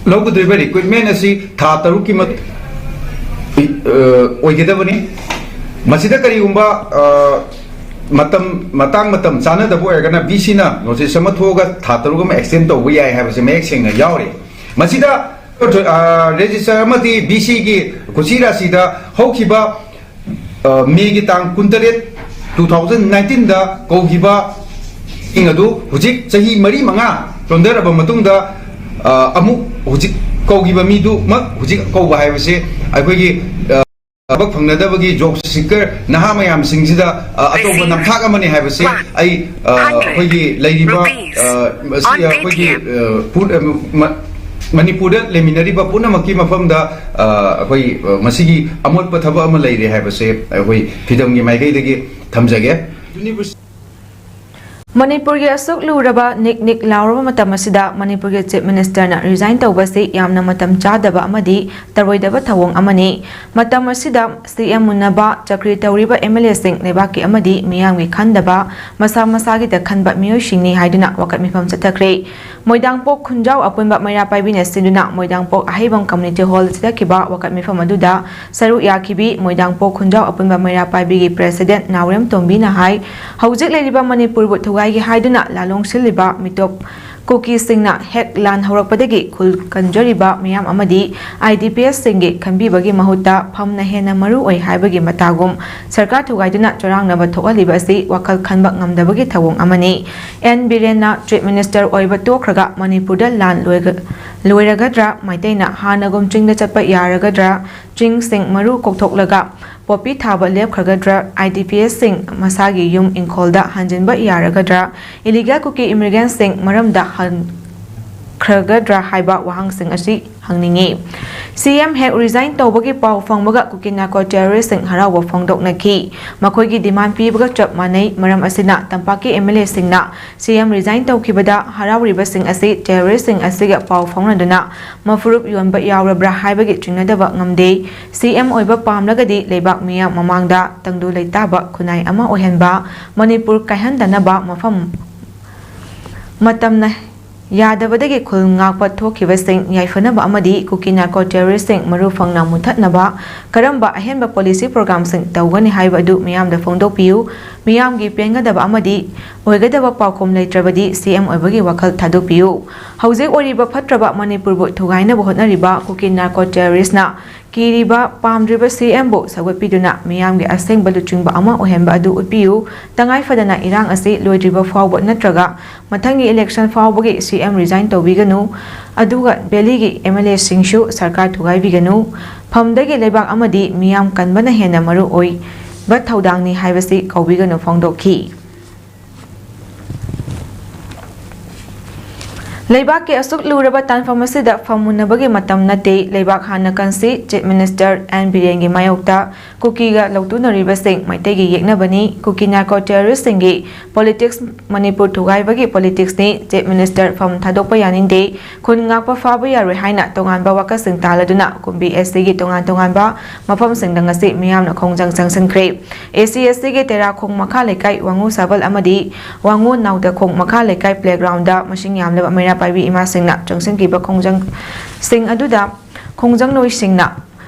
ꯂꯧꯒꯗꯧꯔꯤꯕ recruitment ꯑꯁꯤ ꯊꯥ ꯇꯔꯨꯛꯀꯤ ꯃꯠ-, ꯑ, ꯑꯣꯏꯒꯗꯕꯅꯤ꯫ ꯃꯁꯤꯗ ꯀꯔꯤꯒꯨꯝꯕ, ꯑ, ꯃꯇꯝ, ꯃꯇꯥꯡ ꯃꯇꯝ ꯆꯥꯅꯗꯕ ꯑꯣꯏꯔꯒꯅ B C ꯅ notice ꯑꯃ ꯊꯣꯛꯑꯒ ꯊꯥ ꯇꯔꯨꯛ ꯑꯃ extend ꯇꯧꯕ ꯌꯥꯏ ꯍꯥꯏꯕꯁꯦ ꯃꯌꯦꯛ ꯁꯦꯡꯅ ꯌꯥꯎꯔꯤ꯫ ꯃꯁꯤꯗ, ꯑ, registrar ꯑꯃꯗꯤ B C ꯒꯤ ꯈꯨꯠꯁꯤ ꯔꯥꯁꯤꯗ ꯍꯧꯈꯤꯕ, ꯑ, May ꯒꯤ ꯇꯥꯡ ꯀꯨꯟꯇꯔꯦꯠ, two thousand nineteen ꯗ ꯀꯧꯈꯤꯕ ꯁꯤꯡ ꯑꯗꯨ ꯍꯧꯖꯤꯛ ꯆꯍꯤ ꯃꯔꯤ ꯃꯉꯥ ꯆꯣꯟꯊꯔꯕ ꯃꯇꯨꯡꯗ ꯑ, ꯑꯃꯨꯛ ꯍꯧꯖꯤꯛ ꯀꯧꯈꯤꯕ ꯃꯤꯗꯨꯃꯛ ꯍꯧꯖꯤꯛ ꯀꯧꯕ ꯍꯥꯏꯕꯁꯦ ꯑꯩꯈꯣꯏꯒꯤ, ꯑ, ꯊꯕꯛ ꯐꯪꯅꯗꯕꯒꯤ ꯖꯣꯕ ꯁꯤꯀꯔ ꯅꯍꯥ ꯃꯌꯥꯝꯁꯤꯡꯁꯤꯗ, ꯑ, ꯑꯆꯧꯕ ꯅꯝꯊꯥꯛ ꯑꯃꯅꯤ ꯍꯥꯏꯕꯁꯦ ꯑꯩ, ꯑ, ꯑꯩꯈꯣꯏꯒꯤ ꯂꯩꯔꯤꯕ, ꯑ, ꯃꯁꯤ ꯑꯩꯈꯣꯏꯒꯤ, ꯑ, ꯄꯨ-, ꯑ, ꯃ-, ꯃꯅꯤꯄꯨꯔꯗ ꯂꯩꯃꯤꯟꯅꯔꯤꯕ ꯄꯨꯝꯅꯃꯛꯀꯤ ꯃꯐꯝꯗ, ꯑ, ꯑꯩꯈꯣꯏ, ꯑ, ꯃꯁꯤꯒꯤ ꯑꯃꯣꯠꯄ ꯊꯕꯛ ꯑꯃ ꯂꯩꯔꯦ ꯍꯥꯏꯕꯁꯦ ꯑꯩꯈꯣꯏ ꯐꯤꯗꯝꯒꯤ ꯃꯥꯏꯀꯩꯗꯒꯤ ꯊꯝꯖꯒꯦ꯫ ꯃꯅꯤꯄꯨꯔꯒꯤ ꯑꯁꯨꯛ ꯂꯨꯔꯕ ꯅꯤꯛ ꯅꯤꯛ ꯂꯥꯎꯔꯕ ꯃꯇꯝ ꯑꯁꯤꯗ ꯃꯅꯤꯄꯨꯔꯒꯤ ꯆꯤꯐ ꯃꯤꯅꯤꯁꯇꯔꯅ ꯔꯤꯖꯥꯏꯟ ꯇꯧꯕꯁꯤ ꯌꯥꯝꯅ ꯃꯇꯝ ꯆꯥꯗꯕ ꯑꯃꯗꯤ ꯇꯧꯔꯣꯏꯗꯕ ꯊꯧꯑꯣꯡ ꯑꯃꯅꯤ꯫ ꯃꯇꯝ ꯑꯁꯤꯗ ꯁꯤ ꯑꯦꯝ ꯃꯨꯟꯅꯕ ꯆꯀ꯭ꯔꯤ ꯇꯧꯔꯤꯕ ꯑꯦꯝ ꯑꯦꯜ ꯑꯦꯁꯤꯡ ꯂꯩꯕꯥꯛꯀꯤ ꯑꯃꯗꯤ ꯃꯤꯌꯥꯝꯒꯤ ꯈꯟꯗꯕ ꯃꯁꯥ ꯃꯁꯥꯒꯤꯗ ꯈꯟꯕ ꯃꯤꯑꯣꯏꯁꯤꯡꯅꯤ ꯍꯥꯏꯗꯨꯅ ꯋꯥꯀꯠ ꯃꯤꯐꯝ ꯆꯠꯊꯈ꯭ꯔꯦ꯫ ꯃꯣꯏꯗꯥꯡꯄꯣꯛ ꯈꯨꯟꯖꯥꯎ ꯑꯄꯨꯟꯕ ꯃꯩꯔꯥ ꯄꯥꯏꯕꯤꯅ ꯁꯤꯟꯗꯨꯅ ꯃꯣꯏꯗꯥꯡꯄꯣꯛ ꯑꯍꯩꯕꯝ ꯀꯝꯃ꯭ꯌꯨꯅꯤꯇꯤ ꯍꯣꯜꯗ ꯆꯠꯊꯈꯤꯕ ꯋꯥꯀꯠ ꯃꯤꯐꯝ ꯑꯗꯨꯗ ꯁꯔꯨꯛ ꯌꯥꯈꯤꯕꯤ ꯃꯣꯏꯗꯥꯡꯄꯣꯛ ꯈꯨꯟꯖꯥꯎ ꯑꯄꯨꯟꯕ ꯃꯩꯔꯥ ꯄꯥꯏꯕꯤꯒꯤ ꯄ꯭ꯔꯦꯁꯤꯗꯦꯟꯠ ꯅꯥꯎꯔꯦꯝ ꯇꯣꯝꯕꯤꯅ ꯍꯥꯏ, ꯍꯧꯖꯤꯛ ꯂꯩꯔꯤꯕ ꯃꯅꯤꯄꯨꯔꯕꯨ ꯊꯨꯒꯥꯏꯒꯦ ꯍꯥꯏꯗꯨꯅ ꯂꯥꯂꯣꯡ ꯁꯤꯜꯂꯤꯕ ꯃꯤꯇꯣꯞ ꯀꯨꯀꯤꯁꯤꯡꯅ ꯍꯦꯛ ꯂꯥꯟ ꯍꯧꯔꯛꯄꯗꯒꯤ ꯈꯨꯜ ꯀꯟꯖꯔꯤꯕ ꯃꯤꯌꯥꯝ ꯑꯃꯗꯤ ꯑꯥꯏ ꯗꯤ ꯄꯤ ꯑꯦꯁꯁꯤꯡꯒꯤ ꯈꯟꯕꯤꯕꯒꯤ ꯃꯍꯨꯠꯇ ꯐꯝꯅ ꯍꯦꯟꯅ ꯃꯔꯨ ꯑꯣꯏ ꯍꯥꯏꯕꯒꯤ ꯃꯇꯥꯒꯨꯝ ꯁꯔꯀꯥꯔ ꯊꯨꯒꯥꯏꯗꯨꯅ ꯆꯔꯥꯡꯅꯕ ꯊꯣꯛꯍꯜꯂꯤꯕ ꯑꯁꯤ ꯋꯥꯈꯜ ꯈꯟꯕ ꯉꯝꯗꯕꯒꯤ ꯊꯧꯑꯣꯡ ꯑꯃꯅꯤ꯫ ꯑꯦꯟ ꯕꯤꯔꯦꯟꯅ ꯆꯤꯐ ꯃꯤꯅꯤꯁꯇꯔ ꯑꯣꯏꯕ ꯇꯣꯛꯈ꯭ꯔꯒ ꯃꯅꯤꯄꯨꯔꯗ ꯂꯥꯟ ꯂꯣꯏꯒ-, ꯂꯣꯏꯔꯒꯗ꯭ꯔꯥ? ꯃꯩꯇꯩꯅ ꯍꯥꯟꯅꯒꯨꯝ ꯆꯤꯡꯗ ꯆꯠꯄ ꯌꯥꯔꯒꯗ꯭ꯔꯥ? ꯆꯤꯡꯁꯤꯡ ꯃꯔꯨ ꯀꯣꯛꯊꯣꯛꯂꯒ ꯄꯣꯄꯤ ꯊꯥꯕ ꯂꯦꯞꯈ꯭ꯔꯒꯗ꯭ꯔꯥ? ꯑꯥꯏ ꯗꯤ ꯄꯤ ꯑꯦꯁꯁꯤꯡ ꯃꯁꯥꯒꯤ ꯌꯨꯝ ꯏꯪꯈꯣꯜꯗ ꯍꯟꯖꯤꯟꯕ ꯌꯥꯔꯒꯗ꯭ꯔꯥ? ꯏꯂꯤꯒꯦꯜ ꯀꯨꯀꯤ ꯏꯃꯤꯒ꯭ꯔꯦꯟꯠꯁꯤꯡ ꯃꯔꯝꯗ ꯍꯟꯈ꯭ꯔꯒꯗ꯭ꯔꯥ ꯍꯥꯏꯕ ꯋꯥꯍꯪꯁꯤꯡ ꯑꯁꯤ ꯍꯪꯅꯤꯡꯏ꯫ ꯁꯤ ꯑꯦꯝ ꯍꯦꯛ ꯔꯤꯖꯥꯏꯟ ꯇꯧꯕꯒꯤ ꯄꯥꯎ ꯐꯪꯕꯒ ꯀꯨꯀꯤ ꯅꯥꯔꯀꯣ ꯇꯦꯔꯣꯔꯤꯁ꯭ꯠꯁꯤꯡ ꯍꯔꯥꯎꯕ ꯐꯣꯡꯗꯣꯛꯅꯈꯤ꯫ ꯃꯈꯣꯏꯒꯤ ꯗꯤꯃꯥꯟ ꯄꯤꯕꯒ ꯆꯞ ꯃꯥꯟꯅꯩ꯫ ꯃꯔꯝ ꯑꯁꯤꯅ ꯇꯝꯄꯥꯛꯀꯤ ꯑꯦꯝ ꯑꯦꯜ ꯑꯦꯁꯤꯡꯅ ꯁꯤ ꯑꯦꯝ ꯔꯤꯖꯥꯏꯟ ꯇꯧꯈꯤꯕꯗ ꯍꯔꯥꯎꯔꯤꯕꯁꯤꯡ ꯑꯁꯤ ꯇꯦꯔꯣꯔꯤꯁ꯭ꯠꯁꯤꯡ ꯑꯁꯤꯒ ꯄꯥꯎ ꯐꯥꯎꯅꯗꯨꯅ ꯃꯐꯨꯔꯨꯞ ꯌꯣꯟꯕ ꯌꯥꯎꯔꯕ꯭ꯔꯥ ꯍꯥꯏꯕꯒꯤ ꯆꯤꯡꯅꯗꯕ ꯉꯝꯗꯦ꯫ ꯁꯤ ꯑꯦꯝ ꯑꯣꯏꯕ ꯄꯥꯝꯂꯒꯗꯤ ꯂꯩꯕꯥꯛ ꯃꯤꯌꯥꯝ ꯃꯃꯥꯡꯗ ꯇꯪꯗꯨ ꯂꯩꯇꯥꯕ ꯈꯨꯟꯅꯥꯏ ꯑꯃ ꯑꯣꯏꯍꯟꯕ, ꯃꯅꯤꯄꯨꯔ ꯀꯥꯏꯍꯟꯗꯅꯕ ꯃꯐꯝ ꯃꯇꯝꯅ ꯌꯥꯗꯕꯗꯒꯤ ꯈꯨꯜ ꯉꯥꯛꯄ ꯊꯣꯛꯈꯤꯕꯁꯤꯡ ꯌꯥꯏꯐꯅꯕ ꯑꯃꯗꯤ ꯀꯨꯀꯤ ꯅꯥꯔꯀꯣ ꯇꯦꯔꯣꯔꯤꯁ꯭ꯠꯁꯤꯡ ꯃꯔꯨ ꯐꯪꯅ ꯃꯨꯊꯠꯅꯕ ꯀꯔꯝꯕ ꯑꯍꯦꯟꯕ ꯄꯣꯂꯤꯁꯤ ꯄ꯭ꯔꯣꯒ꯭ꯔꯥꯝꯁꯤꯡ ꯇꯧꯒꯅꯤ ꯍꯥꯏꯕ ꯑꯗꯨ ꯃꯤꯌꯥꯝꯗ ꯐꯣꯡꯗꯣꯛꯄꯤꯌꯨ꯫ ꯃꯤꯌꯥꯝꯒꯤ ꯄꯦꯟꯒꯗꯕ ꯑꯃꯗꯤ ꯑꯣꯏꯒꯗꯕ ꯄꯥꯎꯈꯨꯝ ꯂꯩꯇ꯭ꯔꯕꯗꯤ ꯁꯤ ꯑꯦꯝ ꯑꯣꯏꯕꯒꯤ ꯋꯥꯈꯜ ꯊꯥꯗꯣꯛꯄꯤꯌꯨ꯫ ꯍꯧꯖꯤꯛ ꯑꯣꯏꯔꯤꯕ ꯐꯠꯇ꯭ꯔꯕ ꯃꯅꯤꯄꯨꯔꯕꯨ ꯊꯨꯒꯥꯏꯅꯕ ꯍꯣꯠꯅꯔꯤꯕ ꯀꯨꯀꯤ ꯅꯥꯔꯀꯣ ꯇꯦꯔꯣꯔꯤꯁ꯭ꯠꯅ ꯀꯤꯔꯤꯕ, ꯄꯥꯝꯗ꯭ꯔꯤꯕ ꯁꯤ ꯑꯦꯝꯕꯨ ꯁꯧꯒꯠꯄꯤꯗꯨꯅ ꯃꯤꯌꯥꯝꯒꯤ ꯑꯁꯦꯡꯕ ꯂꯨꯆꯤꯡꯕ ꯑꯃ ꯑꯣꯏꯍꯟꯕ ꯑꯗꯨ ꯎꯠꯄꯤꯌꯨ꯫ ꯇꯉꯥꯏ ꯐꯗꯅ ꯏꯔꯥꯡ ꯑꯁꯤ ꯂꯣꯏꯗ꯭ꯔꯤꯕ ꯐꯥꯎꯕ ꯅꯠꯇ꯭ꯔꯒ ꯃꯊꯪꯒꯤ ꯏꯂꯦꯛꯁꯟ ꯐꯥꯎꯕꯒꯤ ꯁꯤ ꯑꯦꯝ ꯔꯤꯖꯥꯏꯟ ꯇꯧꯕꯤꯒꯅꯨ꯫ ꯑꯗꯨꯒ ꯚꯦꯂꯤꯒꯤ ꯑꯦꯝ ꯑꯦꯜ ꯑꯦꯁꯤꯡꯁꯨ ꯁꯔꯀꯥꯔ ꯊꯨꯒꯥꯏꯕꯤꯒꯅꯨ꯫ ꯐꯝꯗꯒꯤ ꯂꯩꯕꯥꯛ ꯑꯃꯗꯤ ꯃꯤꯌꯥꯝ ꯀꯟꯕꯅ ꯍꯦꯟꯅ ꯃꯔꯨ ꯑꯣꯏꯕ ꯊꯧꯗꯥꯡꯅꯤ ꯍꯥꯏꯕꯁꯤ ꯀꯧꯕꯤꯒꯅꯨ ꯐꯣꯡꯗꯣꯛꯈꯤ꯫ ꯂꯩꯕꯥꯛꯀꯤ ꯑꯁꯨꯛ ꯂꯨꯔꯕ ꯇꯥꯟꯐꯝ ꯑꯁꯤꯗ ꯐꯝ ꯃꯨꯟꯅꯕꯒꯤ ꯃꯇꯝ ꯅꯠꯇꯦ꯫ ꯂꯩꯕꯥꯛ ꯍꯥꯟꯅ ꯀꯟꯁꯤ꯫ ꯆꯤꯐ ꯃꯤꯅꯤꯁꯇꯔ ꯑꯦꯟ ꯕꯤꯔꯦꯟꯒꯤ ꯃꯥꯌꯣꯛꯇ ꯀꯨꯀꯤꯒ ꯂꯧꯇꯨꯅꯔꯤꯕꯁꯤꯡ ꯃꯩꯇꯩꯒꯤ ꯌꯦꯛꯅꯕꯅꯤ꯫ ꯀꯨꯀꯤ narco ꯇꯦꯔꯣꯔꯤꯁ꯭ꯠꯁꯤꯡꯒꯤ politics, Manipur ꯊꯨꯒꯥꯏꯕꯒꯤ ꯄꯣꯂꯤꯇꯤꯛꯁꯅꯤ꯫ Chief minister ꯐꯝ ꯊꯥꯗꯣꯛꯄ ꯌꯥꯅꯤꯡꯗꯦ꯫ ꯈꯨꯟ ꯉꯥꯛꯄ ꯐꯥꯕ ꯌꯥꯔꯣꯏ ꯍꯥꯏꯅ ꯇꯣꯉꯥꯟꯕ ꯋꯥꯀꯠꯁꯤꯡ ꯇꯥꯜꯂꯗꯨꯅ ꯀꯨꯝꯕꯤ ꯑꯦꯁ ꯇꯤꯒꯤ ꯇꯣꯉꯥꯟ ꯇꯣꯉꯥꯟꯕ ꯃꯐꯝꯁꯤꯡꯗ ꯉꯁꯤ ꯃꯤꯌꯥꯝꯅ ꯈꯣꯡꯖꯪ ꯆꯪꯁꯤꯟꯈ꯭ꯔꯦ꯫ ꯑꯦꯁ ꯁꯤ ꯑꯦꯁ ꯇꯤꯒꯤ ꯇꯦꯔꯥꯈꯣꯡ ꯃꯈꯥ ꯂꯩꯀꯥꯏ ꯋꯥꯉꯨ ꯁꯥꯕꯜ ꯑꯃꯗꯤ ꯋꯥꯉꯨ ꯅꯥꯎꯗꯈꯣꯡ ꯃꯈꯥ ꯂꯩꯀꯥꯏ ꯄ꯭ꯂꯦꯒ꯭ꯔꯥꯎꯟꯗ ꯃꯁꯤꯡ ꯌꯥꯝꯂꯕ ꯃꯩꯔꯥ ꯄꯥꯏꯕꯤ ꯏꯃꯥꯁꯤꯡꯅ ꯆꯪꯁꯤꯟꯈꯤꯕ ꯈꯣꯡꯖꯪꯁꯤꯡ ꯑꯗꯨꯗ ꯈꯣꯡꯖꯪꯅꯣꯏꯁꯤꯡꯅ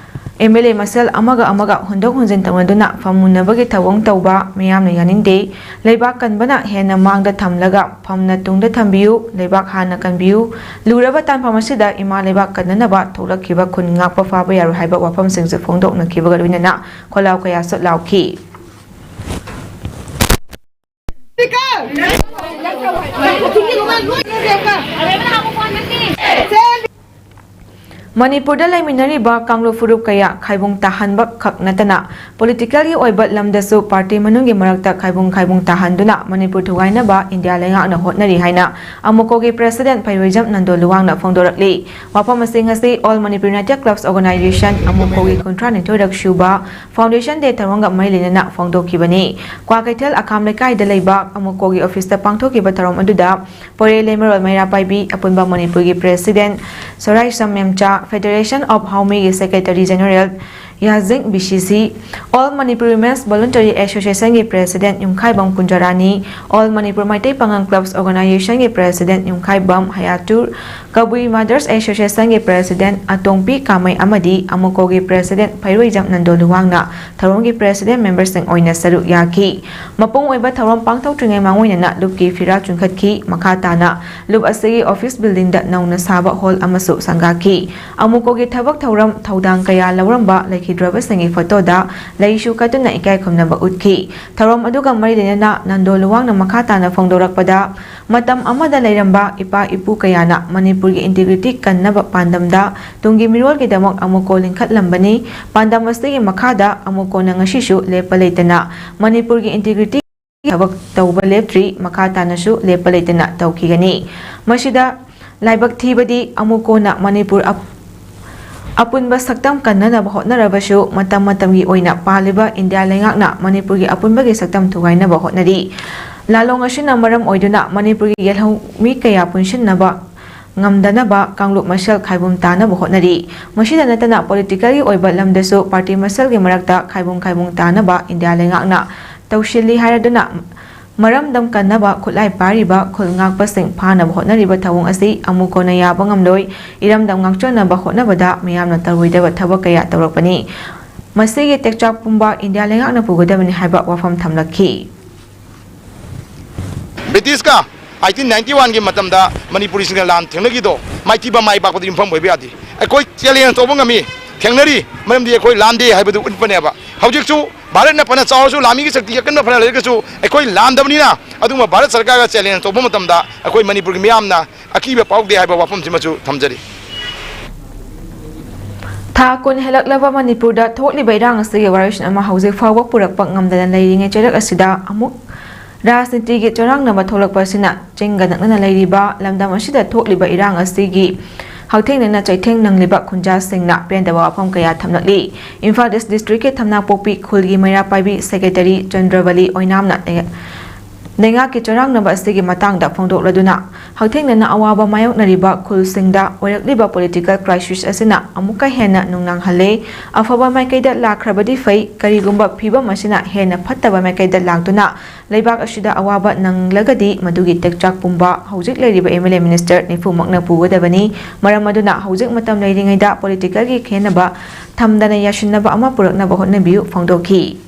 ꯑꯦꯝ ꯑꯦꯜ ꯑꯦ ꯃꯁꯦꯜ ꯑꯃꯒ ꯑꯃꯒ ꯍꯨꯟꯗꯣꯛ ꯍꯨꯟꯖꯤꯟ ꯇꯧꯅꯗꯨꯅ ꯐꯝ ꯃꯨꯟꯅꯕꯒꯤ ꯊꯧꯑꯣꯡ ꯇꯧꯕ ꯃꯤꯌꯥꯝꯅ ꯌꯥꯅꯤꯡꯗꯦ꯫ ꯂꯩꯕꯥꯛ ꯀꯟꯕꯅ ꯍꯦꯟꯅ ꯃꯥꯡꯗ ꯊꯝꯂꯒ ꯐꯝꯅ ꯇꯨꯡꯗ ꯊꯝꯕꯤꯌꯨ, ꯂꯩꯕꯥꯛ ꯍꯥꯟꯅ ꯀꯟꯕꯤꯌꯨ꯫ ꯂꯨꯔꯕ ꯇꯥꯟꯐꯝ ꯑꯁꯤꯗ ꯏꯃꯥ ꯂꯩꯕꯥꯛ ꯀꯟꯅꯅꯕ ꯊꯣꯛꯂꯛꯈꯤꯕ ꯈꯨꯟ ꯉꯥꯛꯄ ꯐꯥꯕ ꯌꯥꯔꯣꯏ ꯍꯥꯏꯕ ꯋꯥꯐꯝꯁꯤꯡꯁꯨ ꯐꯣꯡꯗꯣꯛꯅꯈꯤꯕꯒ ꯂꯣꯏꯅꯅ ꯈꯣꯜꯂꯥꯎ ꯀꯌꯥꯁꯨ ꯂꯥꯎꯈꯤ꯫ ꯃꯅꯤꯄꯨꯔꯗ ꯂꯩꯃꯤꯟꯅꯔꯤꯕ ꯀꯥꯡꯂꯨꯞ ꯐꯨꯔꯨꯞ ꯀꯌꯥ ꯈꯥꯏꯕꯨꯡ ꯇꯥꯍꯟꯕ ꯈꯛ ꯅꯠꯇꯅ ꯄꯣꯂꯤꯇꯤꯀꯦꯜꯒꯤ ꯑꯣꯏꯕ ꯂꯝꯗꯁꯨ ꯄꯥꯔꯇꯤ ꯃꯅꯨꯡꯒꯤ ꯃꯔꯛꯇ ꯈꯥꯏꯕꯨꯡ ꯈꯥꯏꯕꯨꯡ ꯇꯥꯍꯟꯗꯨꯅ ꯃꯅꯤꯄꯨꯔ ꯊꯨꯒꯥꯏꯅꯕ ꯏꯟꯗꯤꯌꯥ ꯂꯩꯉꯥꯛꯅ ꯍꯣꯠꯅꯔꯤ ꯍꯥꯏꯅ ꯑꯃꯨꯀꯣꯒꯤ ꯄ꯭ꯔꯦꯁꯤꯗꯦꯟꯠ ꯐꯩꯔꯣꯏꯖꯝ ꯅꯟꯗꯣ ꯂꯨꯋꯥꯡꯅ ꯐꯣꯡꯗꯣꯔꯛꯂꯤ꯫ ꯋꯥꯐꯝ ꯑꯁꯤꯡ ꯑꯁꯤ All Manipur United Clubs Organization ꯑꯃꯨꯀꯣꯒꯤ ꯀꯨꯟꯊ꯭ꯔꯥ ꯅꯤꯊꯣꯏꯔꯛ ꯁꯨꯕ ꯐꯥꯎꯟꯗꯦꯁꯟ ꯗꯦ ꯊꯧꯔꯝꯒ ꯃꯔꯤ ꯂꯩꯅꯅ ꯐꯣꯡꯗꯣꯛꯈꯤꯕꯅꯤ꯫ ꯀ꯭ꯋꯥꯀꯩꯊꯦꯜ ꯑꯈꯥꯝ ꯂꯩꯀꯥꯏꯗ ꯂꯩꯕ ꯑꯃꯨꯀꯣꯒꯤ ꯑꯣꯐꯤꯁꯇ ꯄꯥꯡꯊꯣꯛꯈꯤꯕ ꯊꯧꯔꯝ ꯑꯗꯨꯗ ꯄꯣꯏꯔꯦ ꯂꯩꯃꯔꯣꯜ ꯃꯩꯔꯥ ꯄꯥꯏꯕꯤ, ꯑꯄꯨꯟꯕ ꯃꯅꯤꯄꯨꯔꯒꯤ president Soraisam Memcha, Federation of Haomeꯒꯤ secretary general Yajing, B C C, All Manipur Women's Voluntary Association ꯒꯤ President ꯌꯨꯝꯈꯥꯏꯕꯝ ꯀꯨꯟꯖꯔꯥꯅꯤ, All Manipur ꯃꯩꯇꯩ ꯄꯥꯉꯜ Clubs Organisation ꯒꯤ President ꯌꯨꯝꯈꯥꯏꯕꯝ ꯍꯌꯥꯇꯨꯔ, ꯀꯕꯨꯏ Mothers Association ꯒꯤ President ꯑꯇꯣꯡꯄꯤ ꯀꯥꯃꯩ ꯑꯃꯗꯤ ꯑꯃꯨꯀꯣꯒꯤ President ꯐꯩꯔꯣꯏꯖꯝ ꯅꯟꯗꯣ ꯂꯨꯋꯥꯡꯅ ꯊꯧꯔꯝꯒꯤ President member ꯁꯤꯡ ꯑꯣꯏꯅ ꯁꯔꯨꯛ ꯌꯥꯈꯤ꯫ ꯃꯄꯨꯡ ꯑꯣꯏꯕ ꯊꯧꯔꯝ ꯄꯥꯡꯊꯣꯛꯇ꯭ꯔꯤꯉꯩ ꯃꯥꯡꯑꯣꯏꯅꯅ ꯂꯨꯞꯀꯤ ꯐꯤꯔꯥꯜ ꯆꯨꯡꯈꯠꯈꯤ꯫ ꯃꯈꯥ ꯇꯥꯅ ꯂꯨꯞ ꯑꯁꯤꯒꯤ office building ꯗ ꯅꯧꯅ ꯁꯥꯕ hall ꯑꯃꯁꯨ ꯁꯪꯒꯥꯈꯤ꯫ ꯑꯃꯨꯀꯣꯒꯤ ꯊꯕꯛ ꯊꯧꯔꯝ ꯊꯧꯗꯥꯡ ꯀꯌꯥ ꯂꯧꯔꯝꯕ ꯂꯩꯈꯤꯗ꯭ꯔꯕꯁꯤꯡꯒꯤ photo ꯗ ꯂꯩꯁꯨ ꯀꯠꯇꯨꯅ ꯏꯀꯥꯏ ꯈꯨꯝꯅꯕ ꯎꯠꯈꯤ꯫ ꯊꯧꯔꯝ ꯑꯗꯨꯒ ꯃꯔꯤ ꯂꯩꯅꯅ ꯅꯟꯗꯣ ꯂꯨꯋꯥꯡꯅ ꯃꯈꯥ ꯇꯥꯅ ꯐꯣꯡꯗꯣꯔꯛꯄꯗ, ꯃꯇꯝ ꯑꯃꯗ ꯂꯩꯔꯝꯕ ꯏꯄꯥ ꯏꯄꯨ ꯀꯌꯥꯅ ꯃꯅꯤꯄꯨꯔꯒꯤ integrity ꯀꯟꯅꯕ ꯄꯥꯟꯗꯝꯗ ꯇꯨꯡꯒꯤ ꯃꯤꯔꯣꯜꯒꯤꯗꯃꯛ ꯑꯃꯨꯀꯣ ꯂꯤꯡꯈꯠꯂꯝꯕꯅꯤ꯫ ꯄꯥꯟꯗꯝ ꯑꯁꯤꯒꯤ ꯃꯈꯥꯗ ꯑꯃꯨꯀꯣꯅ ꯉꯁꯤꯁꯨ ꯂꯦꯞꯄ ꯂꯩꯇꯅ ꯃꯅꯤꯄꯨꯔꯒꯤ integrity ꯊꯕꯛ ꯇꯧꯕ ꯂꯦꯞꯇ꯭ꯔꯤ, ꯃꯈꯥ ꯇꯥꯅꯁꯨ ꯂꯦꯞꯄ ꯂꯩꯇꯅ ꯇꯧꯈꯤꯒꯅꯤ꯫ ꯃꯁꯤꯗ ꯂꯥꯏꯕꯛ ꯊꯤꯕꯗꯤ ꯑꯃꯨꯀꯣꯅ ꯃꯅꯤꯄꯨꯔ ꯑꯞ-, ꯑꯄꯨꯟꯕ ꯁꯛꯇꯝ ꯀꯟꯅꯅꯕ ꯍꯣꯠꯅꯔꯕꯁꯨ, ꯃꯇꯝ ꯃꯇꯝꯒꯤ ꯑꯣꯏꯅ ꯄꯥꯜꯂꯤꯕ ꯏꯟꯗꯤꯌꯥ ꯂꯩꯉꯥꯛꯅ ꯃꯅꯤꯄꯨꯔꯒꯤ ꯑꯄꯨꯟꯕꯒꯤ ꯁꯛꯇꯝ ꯊꯨꯒꯥꯏꯅꯕ ꯍꯣꯠꯅꯔꯤ꯫ ꯂꯥꯂꯣꯡ ꯑꯁꯤꯅ ꯃꯔꯝ ꯑꯣꯏꯗꯨꯅ ꯃꯅꯤꯄꯨꯔꯒꯤ ꯌꯦꯜꯍꯧꯃꯤ ꯀꯌꯥ ꯄꯨꯟꯁꯤꯟꯅꯕ ꯉꯝꯗꯅꯕ ꯀꯥꯡꯂꯨꯞ ꯃꯁꯦꯜ ꯈꯥꯏꯕꯨꯝ ꯇꯥꯅꯕ ꯍꯣꯠꯅꯔꯤ꯫ ꯃꯁꯤꯗ ꯅꯠꯇꯅ political ꯒꯤ ꯑꯣꯏꯕ ꯂꯝꯗꯁꯨ party ꯃꯁꯦꯜꯒꯤ ꯃꯔꯛꯇ ꯈꯥꯏꯕꯨꯝ ꯈꯥꯏꯕꯨꯝ ꯇꯥꯅꯕ ꯏꯟꯗꯤꯌꯥ ꯂꯩꯉꯥꯛꯅ ꯇꯧꯁꯤꯜꯂꯤ ꯍꯥꯏꯔꯗꯨꯅ ꯃꯔꯝꯗꯝ ꯀꯟꯅꯕ ꯈꯨꯠꯂꯥꯏ ꯄꯥꯏꯔꯤꯕ ꯈꯨꯜ ꯉꯥꯛꯄꯁꯤꯡ ꯐꯥꯅꯕ ꯍꯣꯠꯅꯔꯤꯕ ꯊꯧꯑꯣꯡ ꯑꯁꯤ ꯑꯃꯨꯛ ꯀꯣꯟꯅ ꯌꯥꯕ ꯉꯝꯂꯣꯏ꯫ ꯏꯔꯝꯗꯝ ꯉꯥꯛꯆꯅꯕ ꯍꯣꯠꯅꯕꯗ ꯃꯤꯌꯥꯝꯅ ꯇꯧꯔꯣꯏꯗꯕ ꯊꯕꯛ ꯀꯌꯥ ꯇꯧꯔꯛꯄꯅꯤ꯫ ꯃꯁꯤꯒꯤ ꯇꯦꯛꯆꯥꯛ ꯄꯨꯝꯕ ꯏꯟꯗꯤꯌꯥ ꯂꯩꯉꯥꯛꯅ ꯄꯨꯒꯗꯕꯅꯤ ꯍꯥꯏꯕ ꯋꯥꯐꯝ ꯊꯝꯂꯛꯈꯤ꯫ ꯕ꯭ꯔꯤꯇꯤꯁꯀ eighteen ninety one ꯒꯤ ꯃꯇꯝꯗ ꯃꯅꯤꯄꯨꯔꯤꯁꯤꯡꯅ ꯂꯥꯟ ꯊꯦꯡꯅꯈꯤꯗꯣ ꯃꯥꯏꯊꯤꯕ ꯃꯥꯏ ꯄꯥꯛꯄꯗ ꯌꯨꯝꯐꯝ ꯑꯣꯏꯕ ꯌꯥꯗꯦ꯫ ꯑꯩꯈꯣꯏ challenge ꯇꯧꯕ ꯉꯝꯃꯤ, ꯊꯦꯡꯅꯔꯤ, ꯃꯔꯝꯗꯤ ꯑꯩꯈꯣꯏ ꯂꯥꯟꯗꯦ ꯍꯥꯏꯕꯗꯨ ꯎꯠꯄꯅꯦꯕ꯫ ꯍꯧꯖꯤꯛꯁꯨ ꯚꯥꯔꯠꯅ ꯐꯅ ꯆꯥꯎꯔꯁꯨ, ꯂꯥꯟꯃꯤꯒꯤ ꯁꯛꯇꯤ ꯑꯀꯟꯕ ꯐꯅ ꯂꯩꯔꯒꯁꯨ, ꯑꯩꯈꯣꯏ ꯂꯥꯟꯗꯕꯅꯤꯅ ꯑꯗꯨꯒꯨꯝꯕ ꯚꯥꯔꯠ ꯁꯔꯀꯥꯔꯒ challenge ꯇꯧꯕ ꯃꯇꯝꯗ ꯑꯩꯈꯣꯏ ꯃꯅꯤꯄꯨꯔꯒꯤ ꯃꯤꯌꯥꯝꯅ ꯑꯀꯤꯕ ꯐꯥꯎꯗꯦ ꯍꯥꯏꯕ ꯋꯥꯐꯝꯁꯤꯃꯁꯨ ꯊꯝꯖꯔꯤ꯫ ꯊꯥ ꯀꯨꯟ ꯍꯦꯜꯂꯛꯂꯕ ꯃꯅꯤꯄꯨꯔꯗ ꯊꯣꯛꯂꯤꯕ ꯏꯔꯥꯡ ꯑꯁꯤꯒꯤ ꯋꯥꯔꯣꯏꯁꯤꯟ ꯑꯃ ꯍꯧꯖꯤꯛ ꯐꯥꯎꯕ ꯄꯨꯔꯛꯄ ꯉꯝꯗꯅ ꯂꯩꯔꯤꯉꯩ ꯆꯩꯔꯛ ꯑꯁꯤꯗ ꯑꯃꯨꯛ ꯔꯥꯖꯅꯤꯇꯤꯒꯤ ꯆꯔꯥꯡꯅꯕ ꯊꯣꯛꯂꯛꯄ ꯑꯁꯤꯅ ꯆꯤꯡꯒ ꯅꯛꯅꯅ ꯂꯩꯔꯤꯕ ꯂꯝꯗꯝ ꯑꯁꯤꯗ ꯊꯣꯛꯂꯤꯕ ꯏꯔꯥꯡ ꯑꯁꯤꯒꯤ ꯍꯛꯊꯦꯡꯅꯅ ꯆꯩꯊꯦꯡ ꯅꯪꯂꯤꯕ ꯈꯨꯟꯖꯥꯁꯤꯡꯅ ꯄꯦꯟꯗꯕ ꯋꯥꯐꯝ ꯀꯌꯥ ꯊꯝꯂꯛꯂꯤ꯫ ꯏꯝꯐꯥꯜ East District ꯀꯤ ꯊꯝꯅꯥꯄꯣꯛꯄꯤ ꯈꯨꯜꯒꯤ ꯃꯩꯔꯥ ꯄꯥꯏꯕꯤ Secretary ꯆꯟꯗ꯭ꯔꯕꯂꯤ ꯑꯣꯏꯅꯥꯝꯅ ꯂꯩꯉꯥꯛꯀꯤ ꯆꯔꯥꯡꯅꯕ ꯑꯁꯤꯒꯤ ꯃꯇꯥꯡꯗ ꯐꯣꯡꯗꯣꯛꯂꯗꯨꯅ, ꯍꯛꯊꯦꯡꯅꯅ ꯑꯋꯥꯕ ꯃꯥꯌꯣꯛꯅꯔꯤꯕ ꯈꯨꯜꯁꯤꯡꯗ ꯑꯣꯏꯔꯛꯂꯤꯕ political crisis ꯑꯁꯤꯅ ꯑꯃꯨꯛꯀ ꯍꯦꯟꯅ ꯅꯨꯡꯅꯥꯡꯍꯜꯂꯦ꯫ ꯑꯐꯕ ꯃꯥꯏꯀꯩꯗ ꯂꯥꯛꯈ꯭ꯔꯕꯗꯤ ꯐꯩ, ꯀꯔꯤꯒꯨꯝꯕ ꯐꯤꯕꯝ ꯑꯁꯤꯅ ꯍꯦꯟꯅ ꯐꯠꯇꯕ ꯃꯥꯏꯀꯩꯗ ꯂꯥꯛꯇꯨꯅ ꯂꯩꯕꯥꯛ ꯑꯁꯤꯗ ꯑꯋꯥꯕ ꯅꯪꯂꯒꯗꯤ ꯃꯗꯨꯒꯤ ꯇꯦꯛꯆꯥꯛ ꯄꯨꯝꯕ ꯍꯧꯖꯤꯛ ꯂꯩꯔꯤꯕ MLA minister ꯅꯤꯐꯨꯃꯛꯅ ꯄꯨꯒꯗꯕꯅꯤ꯫ ꯃꯔꯝ ꯑꯗꯨꯅ ꯍꯧꯖꯤꯛ ꯃꯇꯝ ꯂꯩꯔꯤꯉꯩꯗ politicalꯒꯤ ꯈꯦꯟꯅꯕ ꯊꯝꯗꯅ ꯌꯥꯁꯤꯟꯅꯕ ꯑꯃ ꯄꯨꯔꯛꯅꯕ ꯍꯣꯠꯅꯕꯤꯌꯨ ꯐꯣꯡꯗꯣꯛꯈꯤ꯫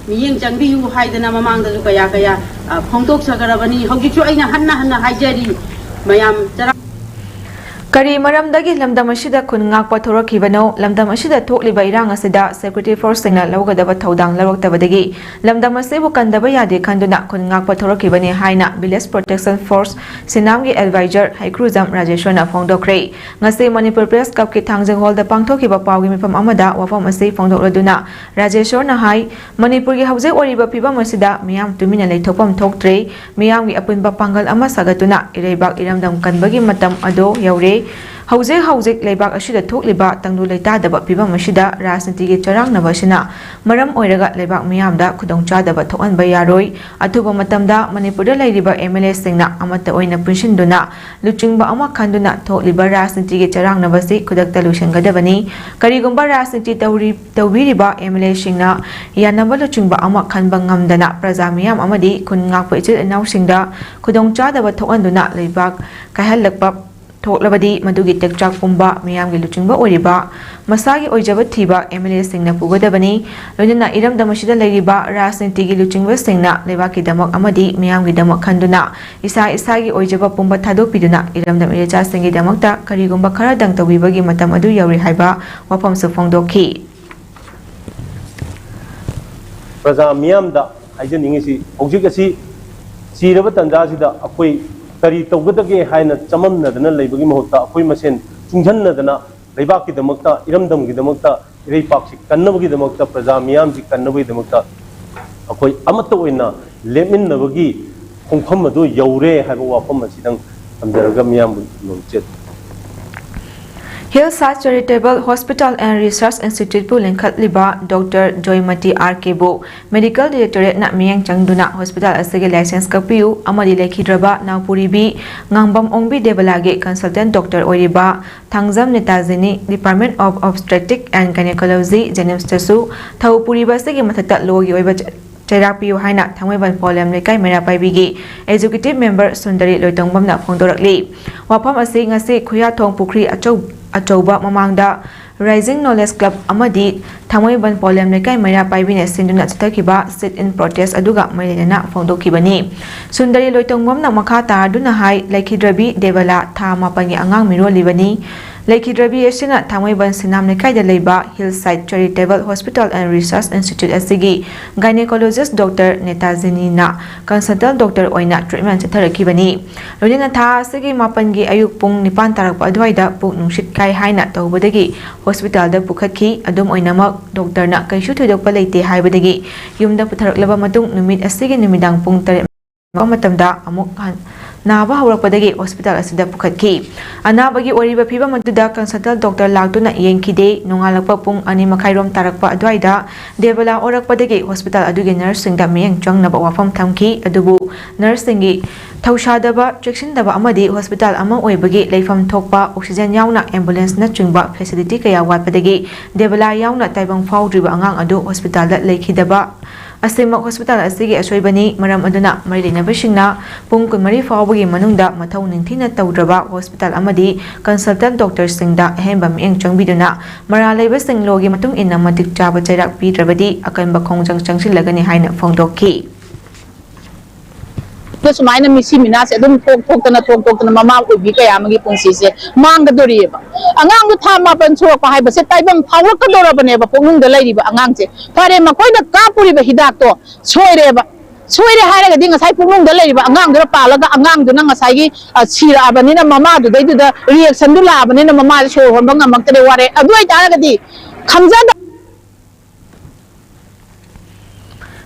ꯃꯤꯠꯌꯦꯡ ꯆꯪꯕꯤꯌꯨ ꯍꯥꯏꯗꯅ ꯃꯃꯥꯡꯗꯁꯨ ꯀꯌꯥ ꯀꯌꯥ, ꯑ, ꯐꯣꯡꯗꯣꯛꯆꯈ꯭ꯔꯕꯅꯤ꯫ ꯍꯧꯖꯤꯛꯁꯨ ꯑꯩꯅ ꯍꯟꯅ ꯍꯟꯅ ꯍꯥꯏꯖꯔꯤ, ꯃꯌꯥꯝ ꯆꯔꯥ ꯀꯔꯤ ꯃꯔꯝꯗꯒꯤ ꯂꯝꯗꯝ ꯑꯁꯤꯗ ꯈꯨꯟ ꯉꯥꯛꯄ ꯊꯣꯔꯛꯈꯤꯕꯅꯣ? ꯂꯝꯗꯝ ꯑꯁꯤꯗ ꯊꯣꯛꯂꯤꯕ ꯏꯔꯥꯡ ꯑꯁꯤꯗ security forceꯁꯤꯡꯅ ꯂꯧꯒꯗꯕ ꯊꯧꯗꯥꯡ ꯂꯧꯔꯛꯇꯕꯗꯒꯤ ꯂꯝꯗꯝ ꯑꯁꯤꯕꯨ ꯀꯟꯗꯕ ꯌꯥꯗꯦ ꯈꯟꯗꯨꯅ ꯈꯨꯟ ꯉꯥꯛꯄ ꯊꯣꯔꯛꯈꯤꯕꯅꯤ ꯍꯥꯏꯅ Village Protection Force ꯁꯤꯅꯥꯝꯒꯤ advisor ꯍꯩꯀ꯭ꯔꯨꯖꯝ ꯔꯥꯖꯦꯁꯣꯔꯅ ꯐꯣꯡꯗꯣꯛꯈ꯭ꯔꯦ꯫ ꯉꯁꯤ ꯃꯅꯤꯄꯨꯔ Press Clubꯀꯤ ꯊꯥꯡꯖꯤꯡ ꯍꯣꯜꯗ ꯄꯥꯡꯊꯣꯛꯈꯤꯕ ꯄꯥꯎꯒꯤ ꯃꯤꯐꯝ ꯑꯃꯗ ꯋꯥꯐꯝ ꯑꯁꯤ ꯐꯣꯡꯗꯣꯛꯂꯗꯨꯅ ꯔꯥꯖꯦꯁꯣꯔꯅ ꯍꯥꯏ, ꯃꯅꯤꯄꯨꯔꯒꯤ ꯍꯧꯖꯤꯛ ꯑꯣꯏꯔꯤꯕ ꯐꯤꯕꯝ ꯑꯁꯤꯗ ꯃꯤꯌꯥꯝ ꯇꯨꯃꯤꯟꯅ ꯂꯩꯊꯣꯛꯐꯝ ꯊꯣꯛꯇ꯭ꯔꯦ꯫ ꯃꯤꯌꯥꯝꯒꯤ ꯑꯄꯨꯟꯕ ꯄꯥꯡꯒꯜ ꯑꯃ ꯁꯥꯒꯠꯇꯨꯅ ꯏꯔꯩꯕꯥꯛ ꯏꯔꯝꯗꯝ ꯀꯟꯕꯒꯤ ꯃꯇꯝ ꯑꯗꯣ ꯌꯧꯔꯦ꯫ ꯍꯧꯖꯤꯛ ꯍꯧꯖꯤꯛ ꯂꯩꯕꯥꯛ ꯑꯁꯤꯗ ꯊꯣꯛꯂꯤꯕ ꯇꯪꯗꯨ ꯂꯩꯇꯥꯗꯕ ꯐꯤꯕꯝ ꯑꯁꯤꯗ ꯔꯥꯖꯅꯤꯇꯤꯒꯤ ꯆꯔꯥꯡꯅꯕ ꯑꯁꯤꯅ ꯃꯔꯝ ꯑꯣꯏꯔꯒ ꯂꯩꯕꯥꯛ ꯃꯤꯌꯥꯝꯗ ꯈꯨꯗꯣꯡꯆꯥꯗꯕ ꯊꯣꯛꯍꯟꯕ ꯌꯥꯔꯣꯏ꯫ ꯑꯊꯨꯕ ꯃꯇꯝꯗ ꯃꯅꯤꯄꯨꯔꯗ ꯂꯩꯔꯤꯕ MLAꯁꯤꯡꯅ ꯑꯃꯠꯇ ꯑꯣꯏꯅ ꯄꯨꯟꯁꯤꯟꯗꯨꯅ ꯂꯨꯆꯤꯡꯕ ꯑꯃ ꯈꯟꯗꯨꯅ ꯊꯣꯛꯂꯤꯕ ꯔꯥꯖꯅꯤꯇꯤꯒꯤ ꯆꯔꯥꯡꯅꯕꯁꯤ ꯈꯨꯗꯛꯇ ꯂꯣꯏꯁꯤꯟꯒꯗꯕꯅꯤ꯫ ꯀꯔꯤꯒꯨꯝꯕ ꯔꯥꯖꯅꯤꯇꯤ ꯇꯧꯔꯤ-, ꯇꯧꯕꯤꯔꯤꯕ MLAꯁꯤꯡꯅ ꯌꯥꯅꯕ ꯂꯨꯆꯤꯡꯕ ꯑꯃ ꯈꯟꯕ ꯉꯝꯗꯅ ꯄ꯭ꯔꯖꯥ ꯃꯤꯌꯥꯝ ꯑꯃꯗꯤ ꯈꯨꯟ ꯉꯥꯛꯄ ꯏꯆꯤꯜ ꯏꯅꯥꯎꯁꯤꯡꯗ ꯈꯨꯗꯣꯡꯆꯥꯗꯕ ꯊꯣꯛꯍꯟꯗꯨꯅ ꯂꯩꯕꯥꯛ ꯀꯥꯏꯍꯜꯂꯛꯄ ꯊꯣꯛꯂꯕꯗꯤ ꯃꯗꯨꯒꯤ ꯇꯦꯛꯆꯥꯛ ꯄꯨꯝꯕ ꯃꯤꯌꯥꯝꯒꯤ ꯂꯨꯆꯤꯡꯕ ꯑꯣꯏꯔꯤꯕ ꯃꯁꯥꯒꯤ ꯑꯣꯏꯖꯕ ꯊꯤꯕ MLAꯁꯤꯡꯅ ꯄꯨꯒꯗꯕꯅꯤ꯫ ꯂꯣꯏꯅꯅ ꯏꯔꯝꯗꯝ ꯑꯁꯤꯗ ꯂꯩꯔꯤꯕ ꯔꯥꯖꯅꯤꯇꯤꯒꯤ ꯂꯨꯆꯤꯡꯕꯁꯤꯡꯅ ꯂꯩꯕꯥꯛꯀꯤꯗꯃꯛ ꯑꯃꯗꯤ ꯃꯤꯌꯥꯝꯒꯤꯗꯃꯛ ꯈꯟꯗꯨꯅ ꯏꯁꯥ ꯏꯁꯥꯒꯤ ꯑꯣꯏꯖꯕ ꯄꯨꯝꯕ ꯊꯥꯗꯣꯛꯄꯤꯗꯨꯅ ꯏꯔꯝꯗꯝ ꯏꯔꯩꯆꯥꯁꯤꯡꯒꯤꯗꯃꯛꯇ ꯀꯔꯤꯒꯨꯝꯕ ꯈꯔꯗꯪ ꯇꯧꯕꯤꯕꯒꯤ ꯃꯇꯝ ꯑꯗꯨ ꯌꯧꯔꯦ ꯍꯥꯏꯕ ꯋꯥꯐꯝꯁꯨ ꯐꯣꯡꯗꯣꯛꯈꯤ꯫ ꯄ꯭ꯔꯖꯥ ꯃꯤꯌꯥꯝꯗ ꯍꯥꯏꯖꯅꯤꯡꯉꯤꯁꯤ, ꯍꯧꯖꯤꯛ ꯑꯁꯤ ꯆꯤꯔꯕ ꯇꯥꯟꯖꯥꯁꯤꯗ ꯑꯩꯈꯣꯏ ꯀꯔꯤ ꯇꯧꯒꯗꯒꯦ ꯍꯥꯏꯅ ꯆꯃꯝꯅꯗꯅ ꯂꯩꯕꯒꯤ ꯃꯍꯨꯠꯇ ꯑꯩꯈꯣꯏ ꯃꯁꯦꯟ ꯆꯨꯡꯁꯤꯟꯅꯗꯅ ꯂꯩꯕꯥꯛꯀꯤꯗꯃꯛꯇ, ꯏꯔꯝꯗꯝꯒꯤꯗꯃꯛꯇ, ꯏꯔꯩꯄꯥꯛꯁꯤ ꯀꯟꯅꯕꯒꯤꯗꯃꯛꯇ, ꯄ꯭ꯔꯖꯥ ꯃꯤꯌꯥꯝꯁꯤ ꯀꯟꯅꯕꯒꯤꯗꯃꯛꯇ ꯑꯩꯈꯣꯏ ꯑꯃꯠꯇ ꯑꯣꯏꯅ ꯂꯦꯞꯃꯤꯟꯅꯕꯒꯤ ꯈꯣꯡꯐꯝ ꯑꯗꯨ ꯌꯧꯔꯦ ꯍꯥꯏꯕ ꯋꯥꯐꯝ ꯑꯁꯤꯗꯪ ꯊꯝꯖꯔꯒ ꯃꯤꯌꯥꯝꯕꯨ ꯅꯣꯝꯆꯦꯠ꯫ Hillside Charitable Hospital and Research Instituteꯄꯨ ꯂꯤꯡꯈꯠꯂꯤꯕ ꯗꯣꯛꯇꯔ ꯖꯣꯏꯃꯇꯤ ꯑꯥꯔ ꯀꯦꯕꯨ Medical Directorateꯅ ꯃꯤꯠꯌꯦꯡ ꯆꯪꯗꯨꯅ ꯍꯣꯁꯄꯤꯇꯥꯜ ꯑꯁꯤꯒꯤ ꯂꯥꯏꯁꯦꯟꯁ ꯀꯛꯄꯤꯌꯨ ꯑꯃꯗꯤ ꯂꯩꯈꯤꯗ꯭ꯔꯕ ꯅꯥꯎꯄꯨꯔꯤꯕꯤ ꯉꯥꯡꯕꯝ ꯑꯣꯡꯕꯤ ꯗꯦꯕꯂꯥꯒꯤ consultant doctor ꯑꯣꯏꯔꯤꯕ Thangjam ꯅꯦꯇꯥꯖꯤꯅꯤ, Department of Obstetric and Gynecology, JNIMSꯇꯁꯨ ꯊꯧ ꯄꯨꯔꯤꯕ ꯑꯁꯤꯒꯤ ꯃꯊꯛꯇ ꯂꯣꯒꯤ ꯑꯣꯏꯕ ꯆ-, ꯆꯩꯔꯥꯛ ꯄꯤꯌꯨ ꯍꯥꯏꯅ ꯊꯥꯡꯃꯩꯕꯟ ꯄꯥꯎꯂꯦꯝ ꯂꯩꯀꯥꯏ ꯃꯩꯔꯥ ꯄꯥꯏꯕꯤꯒꯤ Executive Member ꯁꯨꯟꯗꯔꯤ ꯂꯣꯏꯇꯣꯡꯕꯝꯅ ꯐꯣꯡꯗꯣꯔꯛꯂꯤ꯫ ꯋꯥꯐꯝ ꯑꯁꯤ ꯉꯁꯤ ꯈꯨꯌꯥꯊꯣꯡ ꯄꯨꯈ꯭ꯔꯤ ꯑꯆꯧ-, ꯑꯆꯧꯕ ꯃꯃꯥꯡꯗ Rising Knowledge Club ꯑꯃꯗꯤ ꯊꯥꯡꯃꯩꯕꯟ ꯄꯥꯎꯂꯦꯝ ꯂꯩꯀꯥꯏ ꯃꯩꯔꯥ ꯄꯥꯏꯕꯤꯅ ꯁꯤꯟꯗꯨꯅ ꯆꯠꯊꯈꯤꯕ sit-in protest ꯑꯗꯨꯒ ꯃꯔꯤ ꯂꯩꯅꯅ ꯐꯣꯡꯗꯣꯛꯈꯤꯕꯅꯤ꯫ ꯁꯨꯟꯗꯔꯤ ꯂꯣꯏꯇꯣꯡꯕꯝꯅ ꯃꯈꯥ ꯇꯥꯗꯨꯅ ꯍꯥꯏ, ꯂꯩꯈꯤꯗ꯭ꯔꯕꯤ ꯗꯦꯕꯂꯥ ꯊꯥ ꯃꯥꯄꯟꯒꯤ ꯑꯉꯥꯡ ꯃꯤꯔꯣꯜꯂꯤꯕꯅꯤ꯫ ꯂꯩꯈꯤꯗ꯭ꯔꯕꯤ ꯑꯁꯤꯅ ꯊꯥꯡꯃꯩꯕꯟ ꯁꯤꯅꯥꯝ ꯂꯩꯀꯥꯏꯗ ꯂꯩꯕ Hillside Charitable Hospital and Research Institute ꯑꯁꯤꯒꯤ gynecologist ꯗꯣꯛꯇꯔ ꯅꯦꯇꯥꯖꯤꯅꯤꯅ consultant doctor ꯑꯣꯏꯅ treatment ꯆꯠꯊꯔꯛꯈꯤꯕꯅꯤ꯫ ꯂꯣꯏꯅꯅ ꯊꯥ ꯑꯁꯤꯒꯤ ꯃꯥꯄꯟꯒꯤ ꯑꯌꯨꯛ ꯄꯨꯡ ꯅꯤꯄꯥꯟ ꯇꯥꯔꯛꯄ ꯑꯗꯨꯋꯥꯏꯗ ꯄꯨꯛ ꯅꯨꯡꯁꯤꯠ ꯀꯥꯏ ꯍꯥꯏꯅ ꯇꯧꯕꯗꯒꯤ ꯍꯣꯁꯄꯤꯇꯥꯜꯗ ꯄꯨꯈꯠꯈꯤ꯫ ꯑꯗꯨꯝ ꯑꯣꯏꯅꯃꯛ, ꯗꯣꯛꯇꯔꯅ ꯀꯩꯁꯨ ꯊꯣꯏꯗꯣꯛꯄ ꯂꯩꯇꯦ ꯍꯥꯏꯕꯗꯒꯤ ꯌꯨꯝꯗ ꯄꯨꯊꯔꯛꯂꯕ ꯃꯇꯨꯡ ꯅꯨꯃꯤꯠ ꯑꯁꯤꯒꯤ ꯅꯨꯃꯤꯗꯥꯡ ꯄꯨꯡ ꯇꯔꯦꯠ ꯃꯇꯝꯗ ꯑꯃꯨꯛ ꯍꯟ-, ꯅꯥꯕ ꯍꯧꯔꯛꯄꯗꯒꯤ ꯍꯣꯁꯄꯤꯇꯥꯜ ꯑꯁꯤꯗ ꯄꯨꯈꯠꯈꯤ꯫ ꯑꯅꯥꯕꯒꯤ ꯑꯣꯏꯔꯤꯕ ꯐꯤꯕꯝ ꯑꯗꯨꯗ consultant doctor ꯂꯥꯛꯇꯨꯅ ꯌꯦꯡꯈꯤꯗꯦ꯫ ꯅꯣꯡꯉꯥꯜꯂꯛꯄ ꯄꯨꯡ ꯑꯅꯤ ꯃꯈꯥꯏꯔꯣꯝ ꯇꯥꯔꯛꯄ ꯑꯗꯨꯋꯥꯏꯗ ꯗꯦꯕꯂꯥ ꯑꯣꯔꯛꯄꯗꯒꯤ ꯍꯣꯁꯄꯤꯇꯥꯜ ꯑꯗꯨꯒꯤ ꯅꯔꯁꯁꯤꯡꯗ ꯃꯤꯠꯌꯦꯡ ꯆꯪꯅꯕ ꯋꯥꯐꯝ ꯊꯝꯈꯤ꯫ ꯑꯗꯨꯕꯨ ꯅꯔꯁꯁꯤꯡꯒꯤ ꯊꯧꯁꯥꯗꯕ, ꯆꯦꯛꯁꯤꯟꯗꯕ ꯑꯃꯗꯤ ꯍꯣꯁꯄꯤꯇꯥꯜ ꯑꯃ ꯑꯣꯏꯕꯒꯤ ꯂꯩꯐꯝ ꯊꯣꯛꯄ oxygen ꯌꯥꯎꯅ ambulanceꯅꯆꯤꯡꯕ facility ꯀꯌꯥ ꯋꯥꯠꯄꯗꯒꯤ ꯗꯦꯕꯂꯥ ꯌꯥꯎꯅ ꯇꯥꯏꯕꯪ ꯐꯥꯎꯗ꯭ꯔꯤꯕ ꯑꯉꯥꯡ ꯑꯗꯨ ꯍꯣꯁꯄꯤꯇꯥꯜꯗ ꯂꯩꯈꯤꯗꯕ ꯑꯁꯤꯃꯛ ꯍꯣꯁꯄꯤꯇꯥꯜ ꯑꯁꯤꯒꯤ ꯑꯁꯣꯏꯕꯅꯤ꯫ ꯃꯔꯝ ꯑꯗꯨꯅ ꯃꯔꯤ ꯂꯩꯅꯕꯁꯤꯡꯅ ꯄꯨꯡ ꯀꯨꯟꯃꯔꯤ ꯐꯥꯎꯕꯒꯤ ꯃꯅꯨꯡꯗ ꯃꯊꯧ ꯅꯤꯡꯊꯤꯅ ꯇꯧꯗ꯭ꯔꯕ ꯍꯣꯁꯄꯤꯇꯥꯜ ꯑꯃꯗꯤ consultant doctorꯁꯤꯡꯗ ꯑꯍꯦꯟꯕ ꯃꯤꯠꯌꯦꯡ ꯆꯪꯕꯤꯗꯨꯅ ꯃꯔꯥꯜ ꯂꯩꯕꯁꯤꯡ ꯂꯣꯒꯤ ꯃꯇꯨꯡ ꯏꯟꯅ ꯃꯇꯤꯛ ꯆꯥꯕ ꯆꯩꯔꯥꯛ ꯄꯤꯗ꯭ꯔꯕꯗꯤ ꯑꯀꯟꯕ ꯈꯣꯡꯖꯪ ꯆꯪꯁꯤꯜꯂꯒꯅꯤ ꯍꯥꯏꯅ ꯐꯣꯡꯗꯣꯛꯈꯤ꯫ ꯑꯗꯣ ꯁꯨꯃꯥꯏꯅ ꯃꯤꯁꯤ ꯃꯤꯅꯥꯁꯦ ꯑꯗꯨꯝ ꯊꯣꯛ ꯊꯣꯛꯇꯅ, ꯊꯣꯛ ꯊꯣꯛꯇꯅ ꯃꯃꯥ ꯑꯣꯏꯕꯤ ꯀꯌꯥ ꯑꯃꯒꯤ ꯄꯨꯟꯁꯤꯁꯦ ꯃꯥꯡꯒꯗꯣꯔꯤꯑꯕ꯫ ꯑꯉꯥꯡꯗꯣ ꯊꯥ ꯃꯥꯄꯟ ꯁꯨꯔꯛꯄ ꯍꯥꯏꯕꯁꯦ ꯇꯥꯏꯕꯪ ꯐꯥꯎꯔꯛꯀꯗꯧꯔꯕꯅꯦꯕ, ꯄꯨꯛꯅꯨꯡꯗ ꯂꯩꯔꯤꯕ ꯑꯉꯥꯡꯁꯦ꯫ ꯐꯔꯦ, ꯃꯈꯣꯏꯅ ꯀꯥꯞꯄꯨꯔꯤꯕ ꯍꯤꯗꯥꯛꯇꯣ ꯁꯣꯏꯔꯦꯕ꯫ ꯁꯣꯏꯔꯦ ꯍꯥꯏꯔꯒꯗꯤ ꯉꯁꯥꯏ ꯄꯨꯛꯅꯨꯡꯗ ꯂꯩꯔꯤꯕ ꯑꯉꯥꯡꯗꯨꯅ ꯄꯥꯜꯂꯒ ꯑꯉꯥꯡꯗꯨꯅ ꯉꯁꯥꯏꯒꯤ, ꯑ, ꯁꯤꯔꯛꯑꯕꯅꯤꯅ ꯃꯃꯥꯗꯨꯗꯩꯗꯨꯗ reactionꯗꯨ ꯂꯥꯛꯑꯕꯅꯤꯅ ꯃꯃꯥꯁꯦ ꯁꯣꯔ ꯍꯣꯟꯕ ꯉꯝꯃꯛꯇ꯭ꯔꯦ, ꯋꯥꯔꯦ꯫ ꯑꯗꯨ ꯑꯣꯏꯇꯥꯔꯒꯗꯤ ꯈꯪꯖꯗ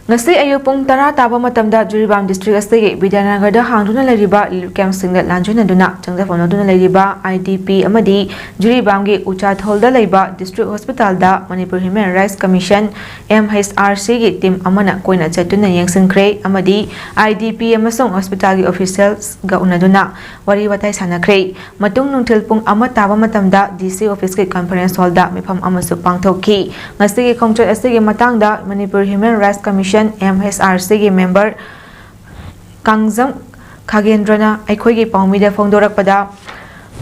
ꯉꯁꯤ ꯑꯌꯨꯛ ꯄꯨꯡ ꯇꯔꯥ ꯇꯥꯕ ꯃꯇꯝꯗ ꯖꯤꯔꯤꯕꯥꯝ ꯗꯤꯁꯇ꯭ꯔꯤꯛ ꯑꯁꯤꯒꯤ ꯕꯤꯗ꯭ꯌꯥꯅꯒꯔꯗ ꯍꯥꯡꯗꯨꯅ ꯂꯩꯔꯤꯕ ꯔꯤꯂꯤꯐ ꯀꯦꯝꯞꯁꯤꯡꯗ ꯂꯥꯟꯖꯦꯟꯅꯗꯨꯅ ꯆꯪꯖꯐꯝ ꯂꯧꯗꯨꯅ ꯂꯩꯔꯤꯕ ꯑꯥꯏ ꯗꯤ ꯄꯤ ꯑꯃꯗꯤ ꯖꯤꯔꯤꯕꯥꯝꯒꯤ ꯎꯆꯥꯊꯣꯜꯗ ꯂꯩꯕ ꯗꯤꯁꯇ꯭ꯔꯤꯛ ꯍꯣꯁꯄꯤꯇꯥꯜꯗ Manipur human rights commission, M H R ꯁꯤꯒꯤ ꯇꯤꯝ ꯑꯃꯅ ꯀꯣꯏꯅ ꯆꯠꯇꯨꯅ ꯌꯦꯡꯁꯤꯟꯈ꯭ꯔꯦ ꯑꯃꯗꯤ ꯑꯥꯏ ꯗꯤ ꯄꯤ ꯑꯃꯁꯨꯡ ꯍꯣꯁꯄꯤꯇꯥꯜꯒꯤ ꯑꯣꯐꯤꯁꯤꯌꯦꯜꯁꯒ ꯎꯅꯗꯨꯅ ꯋꯥꯔꯤ ꯋꯥꯇꯥꯏ ꯁꯥꯟꯅꯈ꯭ꯔꯦ꯫ ꯃꯇꯨꯡ ꯅꯨꯡꯊꯤꯜ ꯄꯨꯡ ꯑꯃ ꯇꯥꯕ ꯃꯇꯝꯗ ꯗꯤ ꯁꯤ ꯑꯣꯐꯤꯁꯀꯤ ꯀꯟꯐꯔꯦꯟꯁ ꯍꯣꯜꯗ ꯃꯤꯐꯝ ꯑꯃꯁꯨ ꯄꯥꯡꯊꯣꯛꯈꯤ꯫ ꯉꯁꯤꯒꯤ ꯈꯣꯡꯆꯠ ꯑꯁꯤꯒꯤ ꯃꯇꯥꯡꯗ Manipur human rights commission, M H R ꯁꯤꯒꯤ ꯃꯦꯝꯕꯔ ꯀꯥꯡꯖꯝ ꯈꯥꯒꯦꯟꯗ꯭ꯔꯅ ꯑꯩꯈꯣꯏꯒꯤ ꯄꯥꯎꯃꯤꯗ ꯐꯣꯡꯗꯣꯔꯛꯄꯗ,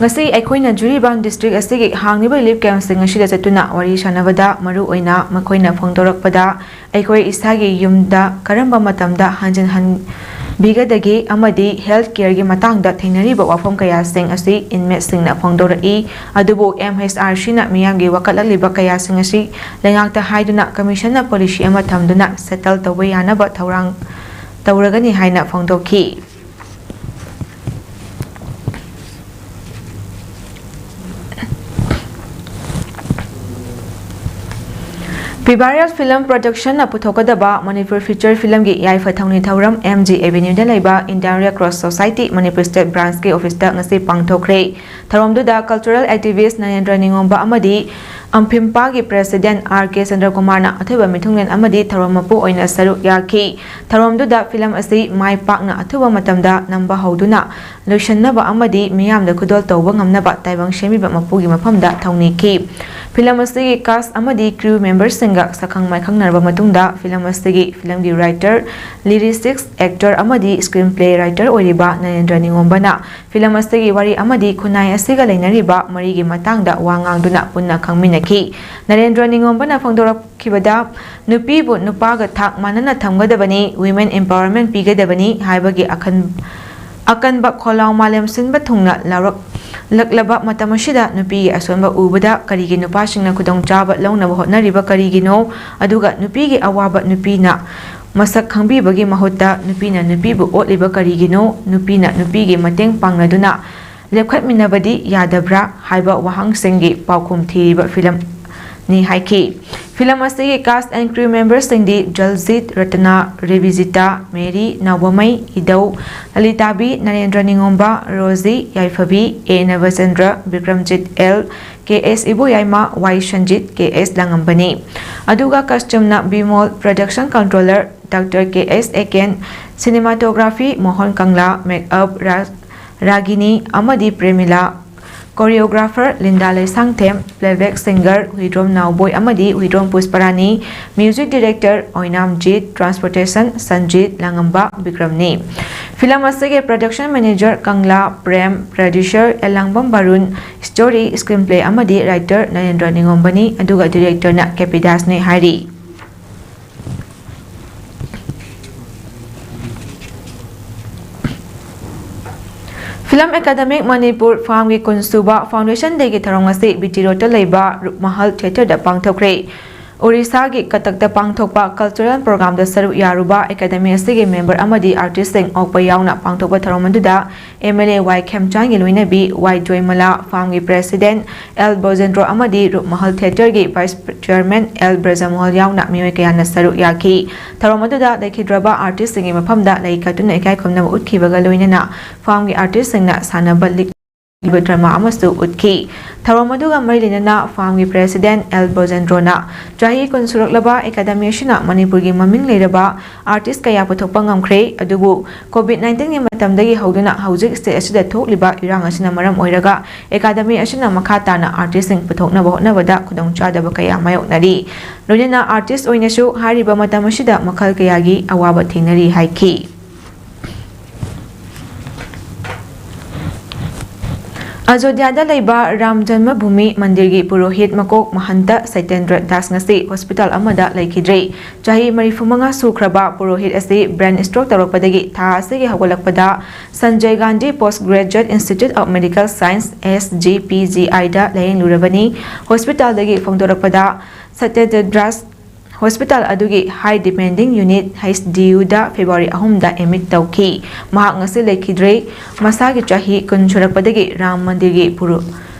ꯉꯁꯤ ꯑꯩꯈꯣꯏꯅ ꯖꯤꯔꯤꯕꯥꯝ ꯗꯤꯁꯇ꯭ꯔꯤꯛ ꯑꯁꯤꯒꯤ ꯍꯥꯡꯂꯤꯕ ꯔꯤꯂꯤꯐ ꯀꯦꯝꯞꯁꯤꯡ ꯑꯁꯤꯗ ꯆꯠꯇꯨꯅ ꯋꯥꯔꯤ ꯁꯥꯟꯅꯕꯗ, ꯃꯔꯨꯑꯣꯏꯅ ꯃꯈꯣꯏꯅ ꯐꯣꯡꯗꯣꯔꯛꯄꯗ, ꯑꯩꯈꯣꯏ ꯏꯁꯥꯒꯤ ꯌꯨꯝꯗ ꯀꯔꯝꯕ ꯃꯇꯝꯗ ꯍꯟꯖꯤꯟꯍꯟꯕꯤꯒꯗꯒꯦ ꯑꯃꯗꯤ ꯍꯦꯜꯊ ꯀꯦꯌꯔꯒꯤ ꯃꯇꯥꯡꯗ ꯊꯦꯡꯅꯔꯤꯕ ꯋꯥꯐꯝ ꯀꯌꯥꯁꯤꯡ ꯑꯁꯤ ꯏꯟꯃꯦꯠꯁꯤꯡꯅ ꯐꯣꯡꯗꯣꯔꯛꯏ꯫ ꯑꯗꯨꯕꯨ ꯑꯦꯝ ꯑꯩꯆ ꯑꯥꯔ ꯁꯤꯅ ꯃꯤꯌꯥꯝꯒꯤ ꯋꯥꯀꯠꯂꯛꯂꯤꯕ ꯀꯌꯥꯁꯤꯡ ꯑꯁꯤ ꯂꯩꯉꯥꯛꯇ ꯍꯥꯏꯗꯨꯅ ꯀꯃꯤꯁꯟꯅ ꯄꯣꯂꯤꯁꯤ ꯑꯃ ꯊꯝꯗꯨꯅ ꯁꯦꯇꯜ ꯇꯧꯕ ꯌꯥꯅꯕ ꯊꯧꯔꯥꯡ ꯇꯧꯔꯒꯅꯤ ꯍꯥꯏꯅ ꯐꯣꯡꯗꯣꯛꯈꯤ꯫ ꯄꯤꯕꯥꯔꯦꯜ ꯐꯤꯂꯝ ꯄ꯭ꯔꯣꯗꯛꯁꯟꯅ ꯄꯨꯊꯣꯛꯀꯗꯕ ꯃꯅꯤꯄꯨꯔ ꯐꯤꯆꯔ ꯐꯤꯂꯝꯒꯤ ꯌꯥꯏꯐ ꯊꯧꯅꯤ ꯊꯧꯔꯝ ꯑꯦꯝ ꯖꯤ ꯑꯦꯚꯦꯅ꯭ꯌꯨꯗ ꯂꯩꯕ Indian red cross society Manipur state ꯕ꯭ꯔꯥꯟꯁꯀꯤ ꯑꯣꯐꯤꯁꯇ ꯉꯁꯤ ꯄꯥꯡꯊꯣꯛꯈ꯭ꯔꯦ꯫ ꯊꯧꯔꯝꯗꯨꯗ ꯀꯜꯆꯔꯦꯜ ꯑꯦꯛꯇꯤꯚꯤꯁ꯭ꯠ ꯅꯔꯦꯟꯗ꯭ꯔ ꯅꯤꯉꯣꯝꯕ ꯑꯃꯗꯤ ꯑꯝꯐꯤꯝꯄꯥꯒꯤ ꯄ꯭ꯔꯦꯁꯤꯗꯦꯟꯠ ꯑꯥꯔ ꯀꯦ ꯆꯟꯗ꯭ꯔꯀꯨꯃꯥꯔꯅ ꯑꯊꯣꯏꯕ ꯃꯤꯊꯨꯡꯂꯦꯟ ꯑꯃꯗꯤ ꯊꯧꯔꯝ ꯃꯄꯨ ꯑꯣꯏꯅ ꯁꯔꯨꯛ ꯌꯥꯈꯤ꯫ ꯊꯧꯔꯝꯗꯨꯗ ꯐꯤꯂꯝ ꯑꯁꯤ ꯃꯥꯏ ꯄꯥꯛꯅ ꯑꯊꯨꯕ ꯃꯇꯝꯗ ꯅꯝꯕ ꯍꯧꯗꯨꯅ ꯂꯣꯏꯁꯤꯟꯅꯕ ꯑꯃꯗꯤ ꯃꯤꯌꯥꯝꯗ ꯈꯨꯗꯣꯜ ꯇꯧꯕ ꯉꯝꯅꯕ ꯇꯥꯏꯕꯪ ꯁꯦꯝꯕꯤꯕ ꯃꯄꯨꯒꯤ ꯃꯐꯝꯗ ꯊꯧꯅꯤꯈꯤ꯫ ꯐꯤꯂꯝ ꯑꯁꯤꯒꯤ ꯀꯥꯁ꯭ꯠ ꯑꯃꯗꯤ ꯀ꯭ꯔꯨ ꯃꯦꯝꯕꯔꯁꯤꯡꯒ ꯁꯛꯈꯪ ꯃꯥꯏꯈꯪꯅꯔꯕ ꯃꯇꯨꯡꯗ ꯐꯤꯂꯝ ꯑꯁꯤꯒꯤ ꯐꯤꯂꯝꯒꯤ ꯔꯥꯏꯇꯔ, ꯂꯤꯔꯤꯁꯤꯁ꯭ꯠ, ꯑꯦꯛꯇꯔ ꯑꯃꯗꯤ ꯁ꯭ꯀ꯭ꯔꯤꯟ ꯄ꯭ꯂꯦ ꯔꯥꯏꯇꯔ ꯑꯣꯏꯔꯤꯕ ꯅꯔꯦꯟꯗ꯭ꯔ ꯅꯤꯉꯣꯝꯕꯅ ꯐꯤꯂꯝ ꯑꯁꯤꯒꯤ ꯋꯥꯔꯤ ꯑꯃꯗꯤ ꯈꯨꯟꯅꯥꯏ ꯑꯁꯤꯒ ꯂꯩꯅꯔꯤꯕ ꯃꯔꯤꯒꯤ ꯃꯇꯥꯡꯗ ꯋꯥ ꯉꯥꯡꯗꯨꯅ ꯄꯨꯟꯅ ꯈꯪꯃꯤꯟꯅꯈꯤ꯫ ꯅꯔꯦꯟꯗ꯭ꯔ ꯅꯤꯉꯣꯝꯕꯅ ꯐꯣꯡꯗꯣꯔꯛꯈꯤꯕꯗ, ꯅꯨꯄꯤꯕꯨ ꯅꯨꯄꯥꯒ ꯊꯥꯛ ꯃꯥꯟꯅꯅ ꯊꯝꯒꯗꯕꯅꯤ, ꯋꯤꯃꯦꯟ ꯑꯦꯝꯄꯥꯋꯔꯃꯦꯟꯠ ꯄꯤꯒꯗꯕꯅꯤ ꯍꯥꯏꯕꯒꯤ ꯑꯈꯟ-, ꯑꯀꯟꯕ ꯈꯣꯜꯂꯥꯎ ꯃꯥꯂꯦꯝ ꯁꯤꯟꯕ ꯊꯨꯡꯅ ꯂꯥꯎꯔꯛꯂꯛꯂꯕ ꯃꯇꯝ ꯑꯁꯤꯗ ꯅꯨꯄꯤꯒꯤ ꯑꯁꯣꯟꯕ ꯎꯕꯗ ꯀꯔꯤꯒꯤ ꯅꯨꯄꯥꯁꯤꯡꯅ ꯈꯨꯗꯣꯡꯆꯥꯕ ꯂꯧꯅꯕ ꯍꯣꯠꯅꯔꯤꯕ ꯀꯔꯤꯒꯤꯅꯣ? ꯑꯗꯨꯒ ꯅꯨꯄꯤꯒꯤ ꯑꯋꯥꯕ ꯅꯨꯄꯤꯅ ꯃꯁꯛ ꯈꯪꯕꯤꯕꯒꯤ ꯃꯍꯨꯠꯇ ꯅꯨꯄꯤꯅ ꯅꯨꯄꯤꯕꯨ ꯑꯣꯠꯂꯤꯕ ꯀꯔꯤꯒꯤꯅꯣ? ꯅꯨꯄꯤꯅ ꯅꯨꯄꯤꯒꯤ ꯃꯇꯦꯡ ꯄꯥꯡꯅꯗꯨꯅ ꯂꯦꯞꯈꯠꯃꯤꯟꯅꯕꯗꯤ ꯌꯥꯗꯕ꯭ꯔꯥ ꯍꯥꯏꯕ ꯋꯥꯍꯪꯁꯤꯡꯒꯤ ꯄꯥꯎꯈꯨꯝ ꯊꯤꯔꯤꯕ ꯐꯤꯂꯝ ꯍꯥꯏꯈꯤ꯫ ꯐꯤꯂꯝ ꯑꯁꯤꯒꯤ cast and crew memberꯁꯤꯡꯗꯤ Jaljit, Ratna, Rebijita, Mary, Naobamei, Idou, Lalitabi, Narendra Ningomba, Roji, Yaiphabi, A Nabachandra, Bikramjit, L, K S Iboyaima, Y Sanjit, K S ꯂꯥꯡꯉꯝꯕꯅꯤ꯫ ꯑꯗꯨꯒ costumeꯅ Bimol, production controller doctor K S Aken, cinematography Mohan Kangla, makeup ꯔꯥ-, ꯔꯥꯒꯤꯅꯤ ꯑꯃꯗꯤ ꯄ꯭ꯔꯦꯃꯤꯂꯥ, choreographer Linda Leishangthem, playback singer Huidrom Naoboi ꯑꯃꯗꯤ ꯍꯨꯏꯗ꯭ꯔꯣꯝ ꯄꯨꯁꯄꯔꯥꯅꯤ, music director Oinamjit, transportation Sanjit, ꯂꯥꯡꯉꯝꯕ ꯕꯤꯀ꯭ꯔꯝꯅꯤ꯫ ꯐꯤꯂꯝ ꯑꯁꯤꯒꯤ production manager Kangla Prem, producer Elangbam Barun, story, screenplay ꯑꯃꯗꯤ writer ꯅꯔꯦꯟꯗ꯭ꯔ ꯅꯤꯉꯣꯝꯕꯅꯤ, ꯑꯗꯨꯒ directorꯅ ꯀꯦ ꯄꯤ ꯗꯥꯁꯅꯤ ꯍꯥꯏꯔꯤ꯫ Film Academy Manipur ꯐꯥꯝꯒꯤ ꯀꯨꯟ ꯁꯨꯕ Foundation Dayꯒꯤ ꯊꯧꯔꯝ ꯑꯁꯤ ꯕꯤ ꯇꯤ ꯔꯣꯗꯇ ꯂꯩꯕ ꯔꯨꯞꯃꯍꯜ ꯊꯤꯌꯦꯇꯔꯗ ꯄꯥꯡꯊꯣꯛꯈ꯭ꯔꯦ꯫ ꯑꯣꯔꯤꯁꯥꯒꯤ ꯀꯇꯛꯇ ꯄꯥꯡꯊꯣꯛꯄ cultural programꯗ ꯁꯔꯨꯛ ꯌꯥꯔꯨꯕ Academy ꯑꯁꯤꯒꯤ member ꯑꯃꯗꯤ artistꯁꯤꯡ ꯑꯣꯛꯄ ꯌꯥꯎꯅ ꯄꯥꯡꯊꯣꯛꯄ ꯊꯧꯔꯝ ꯑꯗꯨꯗ ꯑꯦꯝ ꯑꯦꯜ ꯑꯦ ꯋꯥꯏ ꯈꯦꯝꯆꯥꯟꯒꯤ ꯂꯣꯏꯅꯕꯤ ꯋꯥꯏ ꯖꯣꯏꯃꯂꯥ, ꯐꯥꯝꯒꯤ president ꯑꯦꯜ ꯕꯣꯖꯦꯟꯗ꯭ꯔꯣ ꯑꯃꯗꯤ ꯔꯨꯞꯃꯍꯜ ꯊꯤꯌꯦꯇꯔꯒꯤ vice chairman ꯑꯦꯜ ꯕ꯭ꯔꯖꯃꯣꯍꯜ ꯌꯥꯎꯅ ꯃꯤꯑꯣꯏ ꯀꯌꯥꯅ ꯁꯔꯨꯛ ꯌꯥꯈꯤ꯫ ꯊꯧꯔꯝ ꯑꯗꯨꯗ ꯂꯩꯈꯤꯗ꯭ꯔꯕ artistꯁꯤꯡꯒꯤ ꯃꯐꯝꯗ ꯂꯩ ꯀꯠꯇꯨꯅ ꯏꯀꯥꯏ ꯈꯨꯝꯅꯕ ꯎꯠꯈꯤꯕꯒ ꯂꯣꯏꯅꯅ ꯐꯥꯝꯒꯤ artistꯁꯤꯡꯅ ꯁꯥꯟꯅꯕ ꯂꯤꯛꯂꯤꯕ drama ꯑꯃꯁꯨ ꯎꯠꯈꯤ꯫ ꯊꯧꯔꯝ ꯑꯗꯨꯒ ꯃꯔꯤ ꯂꯩꯅꯅ ꯐꯥꯝꯒꯤ president ꯑꯦꯜ ꯕꯣꯖꯦꯟꯗ꯭ꯔꯣꯅ ꯆꯍꯤ ꯀꯨꯟ ꯁꯨꯔꯛꯂꯕ Academy ꯑꯁꯤꯅ ꯃꯅꯤꯄꯨꯔꯒꯤ ꯃꯃꯤꯡ ꯂꯩꯔꯕ artist ꯀꯌꯥ ꯄꯨꯊꯣꯛꯄ ꯉꯝꯈ꯭ꯔꯦ, ꯑꯗꯨꯕꯨ COVID nineteenꯒꯤ ꯃꯇꯝꯗꯒꯤ ꯍꯧꯗꯨꯅ ꯍꯧꯖꯤꯛ state ꯑꯁꯤꯗ ꯊꯣꯛꯂꯤꯕ ꯏꯔꯥꯡ ꯑꯁꯤꯅ ꯃꯔꯝ ꯑꯣꯏꯔꯒ Academy ꯑꯁꯤꯅ ꯃꯈꯥ ꯇꯥꯅ artistꯁꯤꯡ ꯄꯨꯊꯣꯛꯅꯕ ꯍꯣꯠꯅꯕꯗ ꯈꯨꯗꯣꯡꯆꯥꯗꯕ ꯀꯌꯥ ꯃꯥꯌꯣꯛꯅꯔꯤ꯫ ꯂꯣꯏꯅꯅ artist ꯑꯣꯏꯅꯁꯨ ꯍꯥꯏꯔꯤꯕ ꯃꯇꯝ ꯑꯁꯤꯗ ꯃꯈꯜ ꯀꯌꯥꯒꯤ ꯑꯋꯥꯕ ꯊꯦꯡꯅꯔꯤ ꯍꯥꯏꯈꯤ꯫ ꯑꯖꯣꯙ꯭ꯌꯥꯗ ꯂꯩꯕ ꯔꯥꯝ ꯖꯟꯃꯚꯨꯃꯤ ꯃꯟꯗꯤꯔꯒꯤ ꯄꯨꯔꯣꯍꯤꯠ ꯃꯀꯣꯛ ꯃꯍꯟꯇ ꯁꯩꯇꯦꯟꯗ꯭ꯔ ꯗꯥꯁ ꯉꯁꯤ hospital ꯑꯃꯗ ꯂꯩꯈꯤꯗ꯭ꯔꯦ꯫ ꯆꯍꯤ ꯃꯔꯤꯐꯨꯃꯉꯥ ꯁꯨꯈ꯭ꯔꯕ ꯄꯨꯔꯣꯍꯤꯠ ꯑꯁꯤ brain stroke ꯇꯧꯔꯛꯄꯗꯒꯤ ꯊꯥ ꯑꯁꯤꯒꯤ ꯍꯧꯒꯠꯂꯛꯄꯗ Sanjay Gandhi Post Graduate Institute of Medical Science, S G P G I the ꯂꯥꯌꯦꯡꯂꯨꯔꯕꯅꯤ꯫ Hospitalꯗꯒꯤ ꯐꯣꯡꯗꯣꯔꯛꯄꯗ ꯁꯠꯌꯦꯟꯗ꯭ꯔ Das hospital ꯑꯗꯨꯒꯤ high depending unit, H D U ꯗ February ꯑꯍꯨꯝꯗ admit ꯇꯧꯈꯤ꯫ ꯃꯍꯥꯛ ꯉꯁꯤ ꯂꯩꯈꯤꯗ꯭ꯔꯦ꯫ ꯃꯁꯥꯒꯤ ꯆꯍꯤ ꯀꯨꯟ ꯁꯨꯔꯛꯄꯗꯒꯤ ꯔꯥꯝ ꯃꯟꯗꯤꯔꯒꯤ ꯄꯨꯔꯨ-,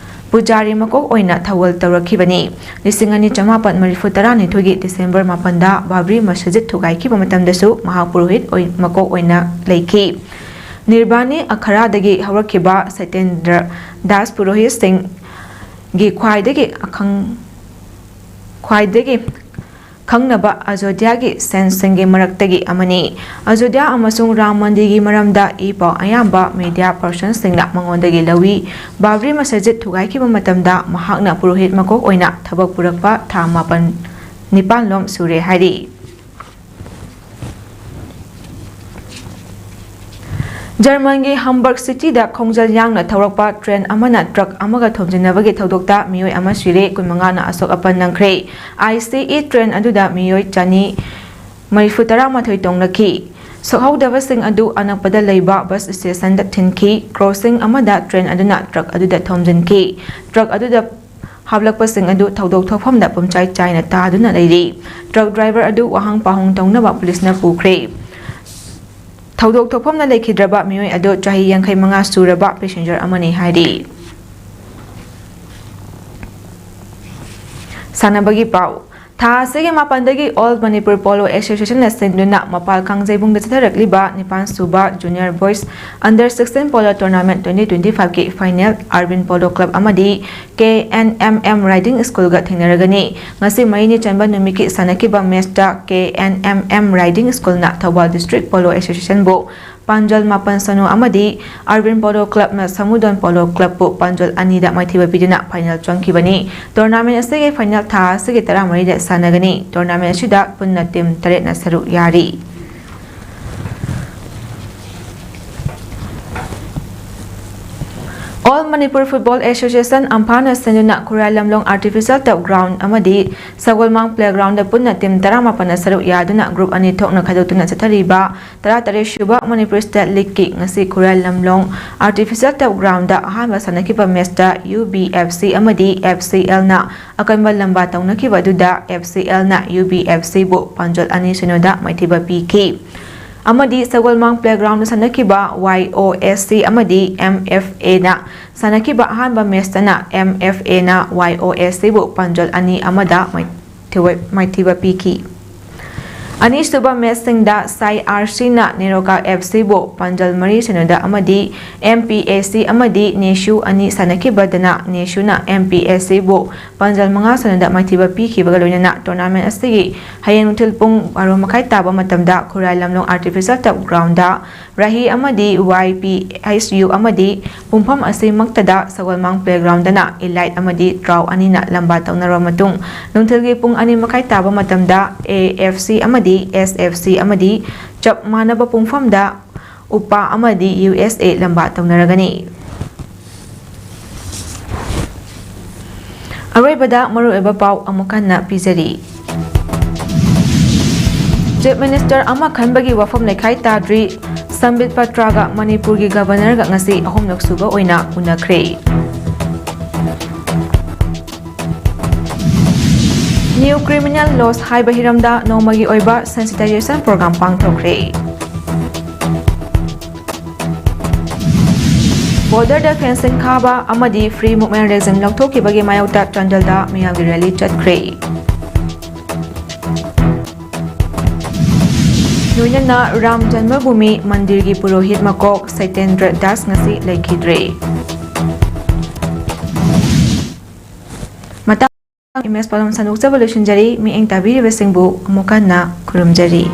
ꯄꯨꯖꯥꯔꯤ ꯃꯀꯣꯛ ꯑꯣꯏꯅ ꯊꯧꯒꯜ ꯇꯧꯔꯛꯈꯤꯕꯅꯤ꯫ ꯂꯤꯁꯤꯡ ꯑꯅꯤ ꯆꯃꯥꯄꯟ ꯃꯔꯤꯐꯨ ꯇꯔꯥꯅꯤꯊꯣꯏꯒꯤ ꯗꯤꯁꯦꯝꯕꯔ ꯃꯥꯄꯟꯗ ꯕꯥꯕ꯭ꯔꯤ ꯃꯁꯖꯤꯗ ꯊꯨꯒꯥꯏꯈꯤꯕ ꯃꯇꯝꯗꯁꯨ ꯃꯍꯥꯛ ꯄꯨꯔꯣꯍꯤꯠ ꯑꯣꯏ-, ꯃꯀꯣꯛ ꯑꯣꯏꯅ ꯂꯩꯈꯤ꯫ ꯅꯤꯔꯕꯥꯅꯤ ꯑꯈꯔꯥꯗꯒꯤ ꯍꯧꯔꯛꯈꯤꯕ ꯁꯇꯦꯟꯗ꯭ꯔ ꯗꯥꯁ ꯄꯨꯔꯣꯍꯤꯠꯁꯤꯡꯒꯤ ꯈ꯭ꯋꯥꯏꯗꯒꯤ ꯑꯈꯪ-, ꯈ꯭ꯋꯥꯏꯗꯒꯤ ꯈꯪꯅꯕ ꯑꯖꯣꯙ꯭ꯌꯥꯒꯤ ꯁꯦꯟꯁꯁꯤꯡꯒꯤ ꯃꯔꯛꯇꯒꯤ ꯑꯃꯅꯤ꯫ ꯑꯖꯣꯙ꯭ꯌꯥ ꯑꯃꯁꯨꯡ ꯔꯥꯝ ꯃꯟꯗꯤꯔꯒꯤ ꯃꯔꯝꯗ ꯏ ꯄꯥꯎ ꯑꯌꯥꯝꯕ ꯃꯤꯗꯤꯌꯥ ꯄꯔꯁꯟꯁꯤꯡꯅ ꯃꯉꯣꯟꯗꯒꯤ ꯂꯧꯏ꯫ ꯕꯥꯕ꯭ꯔꯤ ꯃꯁꯖꯤꯗ ꯊꯨꯒꯥꯏꯈꯤꯕ ꯃꯇꯝꯗ ꯃꯍꯥꯛꯅ ꯄꯨꯔꯣꯍꯤꯠ ꯃꯀꯣꯛ ꯑꯣꯏꯅ ꯊꯕꯛ ꯄꯨꯔꯛꯄ ꯊꯥ ꯃꯥꯄꯟ, ꯅꯤꯄꯥꯟꯂꯣꯝ ꯁꯨꯔꯦ ꯍꯥꯏꯔꯤ꯫ ꯖꯔꯃꯟꯒꯤ ꯍꯝꯕꯔꯒ ꯁꯤꯇꯤꯗ ꯈꯣꯡꯖꯦꯜ ꯌꯥꯡꯅ ꯊꯧꯔꯛꯄ ꯇ꯭ꯔꯦꯟ ꯑꯃꯅ ꯇ꯭ꯔꯛ ꯑꯃꯒ ꯊꯣꯝꯖꯤꯟꯅꯕꯒꯤ ꯊꯧꯗꯣꯛꯇ ꯃꯤꯑꯣꯏ ꯑꯃ ꯁꯤꯔꯦ, ꯀꯨꯟꯃꯉꯥꯅ ꯑꯁꯣꯛ ꯑꯄꯟ ꯅꯪꯈ꯭ꯔꯦ꯫ ꯑꯥꯏ ꯁꯤ ꯏ ꯇ꯭ꯔꯦꯟ ꯑꯗꯨꯗ ꯃꯤꯑꯣꯏ ꯆꯅꯤ ꯃꯔꯤꯐꯨ ꯇꯔꯥꯃꯥꯊꯣꯏ ꯇꯣꯡꯂꯛꯈꯤ꯫ ꯁꯣꯛꯍꯧꯗꯕꯁꯤꯡ ꯑꯗꯨ ꯑꯅꯛꯄꯗ ꯂꯩꯕ ꯕꯁ ꯁ꯭ꯇꯦꯁꯟꯗ ꯊꯤꯟꯈꯤ꯫ ꯀ꯭ꯔꯣꯁꯤꯡ ꯑꯃꯗ ꯇ꯭ꯔꯦꯟ ꯑꯗꯨꯅ ꯇ꯭ꯔꯛ ꯑꯗꯨꯗ ꯊꯣꯝꯖꯤꯟꯈꯤ꯫ ꯇ꯭ꯔꯛ ꯑꯗꯨꯗ ꯍꯥꯞꯂꯛꯄꯁꯤꯡ ꯑꯗꯨ ꯊꯧꯗꯣꯛ ꯊꯣꯛꯐꯝꯗ ꯄꯨꯝꯆꯥꯏ ꯆꯥꯏꯅ ꯇꯥꯗꯨꯅ ꯂꯩꯔꯤ꯫ ꯇ꯭ꯔꯛ ꯗ꯭ꯔꯥꯏꯚꯔ ꯑꯗꯨ ꯋꯥꯍꯪ ꯄꯥꯎꯍꯪ ꯇꯧꯅꯕ ꯄꯨꯂꯤꯁꯅ ꯄꯨꯈ꯭ꯔꯦ꯫ ꯊꯧꯗꯣꯛ ꯊꯣꯛꯐꯝꯗ ꯂꯩꯈꯤꯗ꯭ꯔꯕ ꯃꯤꯑꯣꯏ ꯑꯗꯨ ꯆꯍꯤ ꯌꯥꯡꯈꯩ ꯃꯉꯥ ꯁꯨꯔꯕ ꯄꯦꯁꯦꯟꯖꯔ ꯑꯃꯅꯤ ꯍꯥꯏꯔꯤ꯫ ꯁꯥꯟꯅꯕꯒꯤ ꯄꯥꯎ꯫ ꯊꯥ ꯑꯁꯤꯒꯤ ꯃꯥꯄꯟꯗꯒꯤ All Manipur Polo Association ꯅ ꯁꯤꯟꯗꯨꯅ ꯃꯄꯥꯜ ꯀꯥꯡꯖꯩꯕꯨꯡꯗ ꯆꯠꯊꯔꯛꯂꯤꯕ ꯅꯤꯄꯥꯟ ꯁꯨꯕ Junior Boys Under Sixteen Polo Tournament twenty twenty-five ꯀꯤ final ꯑꯔꯕꯤꯟ ꯄꯣꯂꯣ ꯀ꯭ꯂꯕ ꯑꯃꯗꯤ K N M M Riding School ꯒ ꯊꯦꯡꯅꯔꯒꯅꯤ꯫ ꯉꯁꯤ ꯃꯔꯤꯅꯤ ꯆꯟꯕ ꯅꯨꯃꯤꯠꯀꯤ ꯁꯥꯟꯅꯈꯤꯕ ꯃꯦꯆꯇ K N M M Riding School ꯅ ꯊꯧꯕꯥꯜ District Polo Association ꯕꯨ ꯄꯥꯟꯖꯜ ꯃꯥꯄꯟ ꯁꯅꯨ ꯑꯃꯗꯤ ꯑꯔꯕꯤꯟ ꯄꯣꯂꯣ ꯀ꯭ꯂꯕꯅ ꯁꯃꯨꯗꯣꯟ ꯄꯣꯂꯣ ꯀ꯭ꯂꯕꯄꯨ ꯄꯥꯟꯖꯜ ꯑꯅꯤꯗ ꯃꯥꯏꯊꯤꯕ ꯄꯤꯗꯨꯅ final ꯆꯪꯈꯤꯕꯅꯤ꯫ Tournament ꯑꯁꯤꯒꯤ final ꯊꯥ ꯑꯁꯤꯒꯤ ꯇꯔꯥꯃꯔꯤꯗ ꯁꯥꯟꯅꯒꯅꯤ꯫ Tournament ꯑꯁꯤꯗ ꯄꯨꯟꯅ team ꯇꯔꯦꯠꯅ ꯁꯔꯨꯛ ꯌꯥꯔꯤ꯫ All Manipur Football Association, ꯑꯝꯐꯥꯅ ꯁꯤꯟꯗꯨꯅ ꯈꯨꯔꯥꯏ ꯂꯝꯂꯣꯡ Artificial Turf Ground ꯑꯃꯗꯤ ꯁꯒꯣꯜꯃꯥꯡ Playground ꯗ ꯄꯨꯟꯅ team ꯇꯔꯥꯃꯥꯄꯟꯅ ꯁꯔꯨꯛ ꯌꯥꯗꯨꯅ group ꯑꯅꯤ ꯊꯣꯛꯅ ꯈꯥꯏꯗꯣꯛꯇꯨꯅ ꯆꯠꯊꯔꯤꯕ ꯇꯔꯥꯇꯔꯦꯠ ꯁꯨꯕ ꯃꯅꯤꯄꯨꯔ State League ꯀꯤ ꯉꯁꯤ ꯈꯨꯔꯥꯏ ꯂꯝꯂꯣꯡ Artificial Turf Ground ꯗ ꯑꯍꯥꯟꯕ ꯁꯥꯟꯅꯈꯤꯕ ꯃꯦꯆꯇ ꯌꯨ ꯕꯤ ꯑꯦꯐ ꯁꯤ ꯑꯃꯗꯤ ꯑꯦꯐ ꯁꯤ ꯑꯦꯜ ꯅ ꯑꯀꯟꯕ ꯂꯝꯕꯥ ꯇꯧꯅꯈꯤꯕ ꯑꯗꯨꯗ ꯑꯦꯐ ꯁꯤ ꯑꯦꯜ ꯅ ꯌꯨ ꯕꯤ ꯑꯦꯐ ꯁꯤ ꯕꯨ ꯄꯥꯟꯖꯜ ꯑꯅꯤ ꯁꯤꯅꯣꯗ ꯃꯥꯏꯊꯤꯕ ꯄꯤꯈꯤ꯫ ꯑꯃꯗꯤ ꯁꯒꯣꯜꯃꯥꯡ playground ꯗ ꯁꯥꯟꯅꯈꯤꯕ Y O S C ꯑꯃꯗꯤ M F A ꯅ ꯁꯥꯟꯅꯈꯤꯕ ꯑꯍꯥꯟꯕ match ꯇꯅ M F A ꯅ Y O S C ꯕꯨ ꯄꯥꯟꯖꯜ ꯑꯅꯤ ꯑꯃꯗ ꯃꯥꯏꯊꯤꯕ ꯄꯤꯈꯤ꯫ ꯑꯅꯤꯁꯨꯕ match ꯁꯤꯡꯗ ꯁꯥꯏ R C ꯅ ꯅꯦꯔꯣꯀꯥ F C ꯕꯨ ꯄꯥꯟꯖꯜ ꯃꯔꯤ ꯁꯤꯅꯣꯗ ꯑꯃꯗꯤ M P A C ꯑꯃꯗꯤ ꯅꯦꯁꯨ ꯑꯅꯤ ꯁꯥꯟꯅꯈꯤꯕꯗꯅ ꯅꯦꯁꯨꯅ M P A C ꯕꯨ ꯄꯥꯟꯖꯜ ꯃꯉꯥ ꯁꯤꯅꯣꯗ ꯃꯥꯏꯊꯤꯕ ꯄꯤꯈꯤꯕꯒ ꯂꯣꯏꯅꯅ tournament ꯑꯁꯤꯒꯤ ꯍꯌꯦꯡ ꯅꯨꯡꯊꯤꯜ ꯄꯨꯡ ꯕꯥꯔꯣ ꯃꯈꯥꯏ ꯇꯥꯕ ꯃꯇꯝꯗ ꯈꯨꯔꯥꯏ ꯂꯝꯂꯣꯡ Artificial Turf Ground ꯗ ꯔꯥꯍꯤ ꯑꯃꯗꯤ Y P H U ꯑꯃꯗꯤ ꯄꯨꯡꯐꯝ ꯑꯁꯤꯃꯛꯇꯗ ꯁꯒꯣꯜꯃꯥꯡ playground ꯗꯅ Elite ꯑꯃꯗꯤ Trout ꯑꯅꯤꯅ ꯂꯝꯕꯥ ꯇꯧꯅꯔꯕ ꯃꯇꯨꯡ, ꯅꯨꯡꯊꯤꯜꯒꯤ ꯄꯨꯡ ꯑꯅꯤ ꯃꯈꯥꯏ ꯇꯥꯕ ꯃꯇꯝꯗ A F C ꯑꯃꯗꯤ S F C ꯑꯃꯗꯤ ꯆꯞ ꯃꯥꯟꯅꯕ ꯄꯨꯡꯐꯝꯗ ꯎꯄꯥ ꯑꯃꯗꯤ U S A ꯂꯝꯕꯥ ꯇꯧꯅꯔꯒꯅꯤ꯫ ꯑꯔꯣꯏꯕꯗ ꯃꯔꯨꯑꯣꯏꯕ ꯄꯥꯎ ꯑꯃꯨꯛ ꯍꯟꯅ ꯄꯤꯖꯔꯤ꯫ Chief Minister ꯑꯃ ꯈꯟꯕꯒꯤ ꯋꯥꯐꯝ ꯂꯩꯈꯥꯏ ꯇꯥꯗ꯭ꯔꯤ, ꯁꯝꯕꯤꯠ ꯄꯇ꯭ꯔꯥꯒ ꯃꯅꯤꯄꯨꯔꯒꯤ Governor ꯒ ꯉꯁꯤ ꯑꯍꯨꯝꯂꯛ ꯁꯨꯕ ꯑꯣꯏꯅ ꯎꯅꯈ꯭ꯔꯦ꯫ New Criminal Laws ꯍꯥꯏꯕ ꯍꯤꯔꯝꯗ ꯅꯣꯡꯃꯒꯤ ꯑꯣꯏꯕ sensitization program ꯄꯥꯡꯊꯣꯛꯈ꯭ꯔꯦ꯫ Border ꯗ fencing ꯈꯥꯕ ꯑꯃꯗꯤ Free Movement Regime ꯂꯧꯊꯣꯛꯈꯤꯕꯒꯤ ꯃꯥꯌꯣꯛꯇ ꯆꯥꯟꯗꯦꯜꯗ ꯃꯤꯌꯥꯝꯒꯤ rally ꯆꯠꯈ꯭ꯔꯦ꯫ ꯂꯣꯏꯅꯅ ꯔꯥꯝ ꯖꯟꯃꯚꯨꯃꯤ ꯃꯟꯗꯤꯔꯒꯤ ꯄꯨꯔꯣꯍꯤꯠ ꯃꯀꯣꯛ ꯁꯩꯇꯦꯟꯗ꯭ꯔ ꯗꯥꯁ ꯉꯁꯤ ꯂꯩꯈꯤꯗ꯭ꯔꯦ꯫ ꯃꯇꯥꯡ ꯏꯃꯦꯖ ꯄꯥꯎꯗꯝ ꯁꯟꯗꯣꯛꯆꯕ ꯂꯣꯏꯁꯤꯟꯖꯔꯤ꯫ ꯃꯤꯠꯌꯦꯡ ꯇꯥꯕꯤꯔꯤꯕꯁꯤꯡꯕꯨ ꯑꯃꯨꯛ ꯍꯟꯅ ꯈꯨꯔꯨꯝꯖꯔꯤ꯫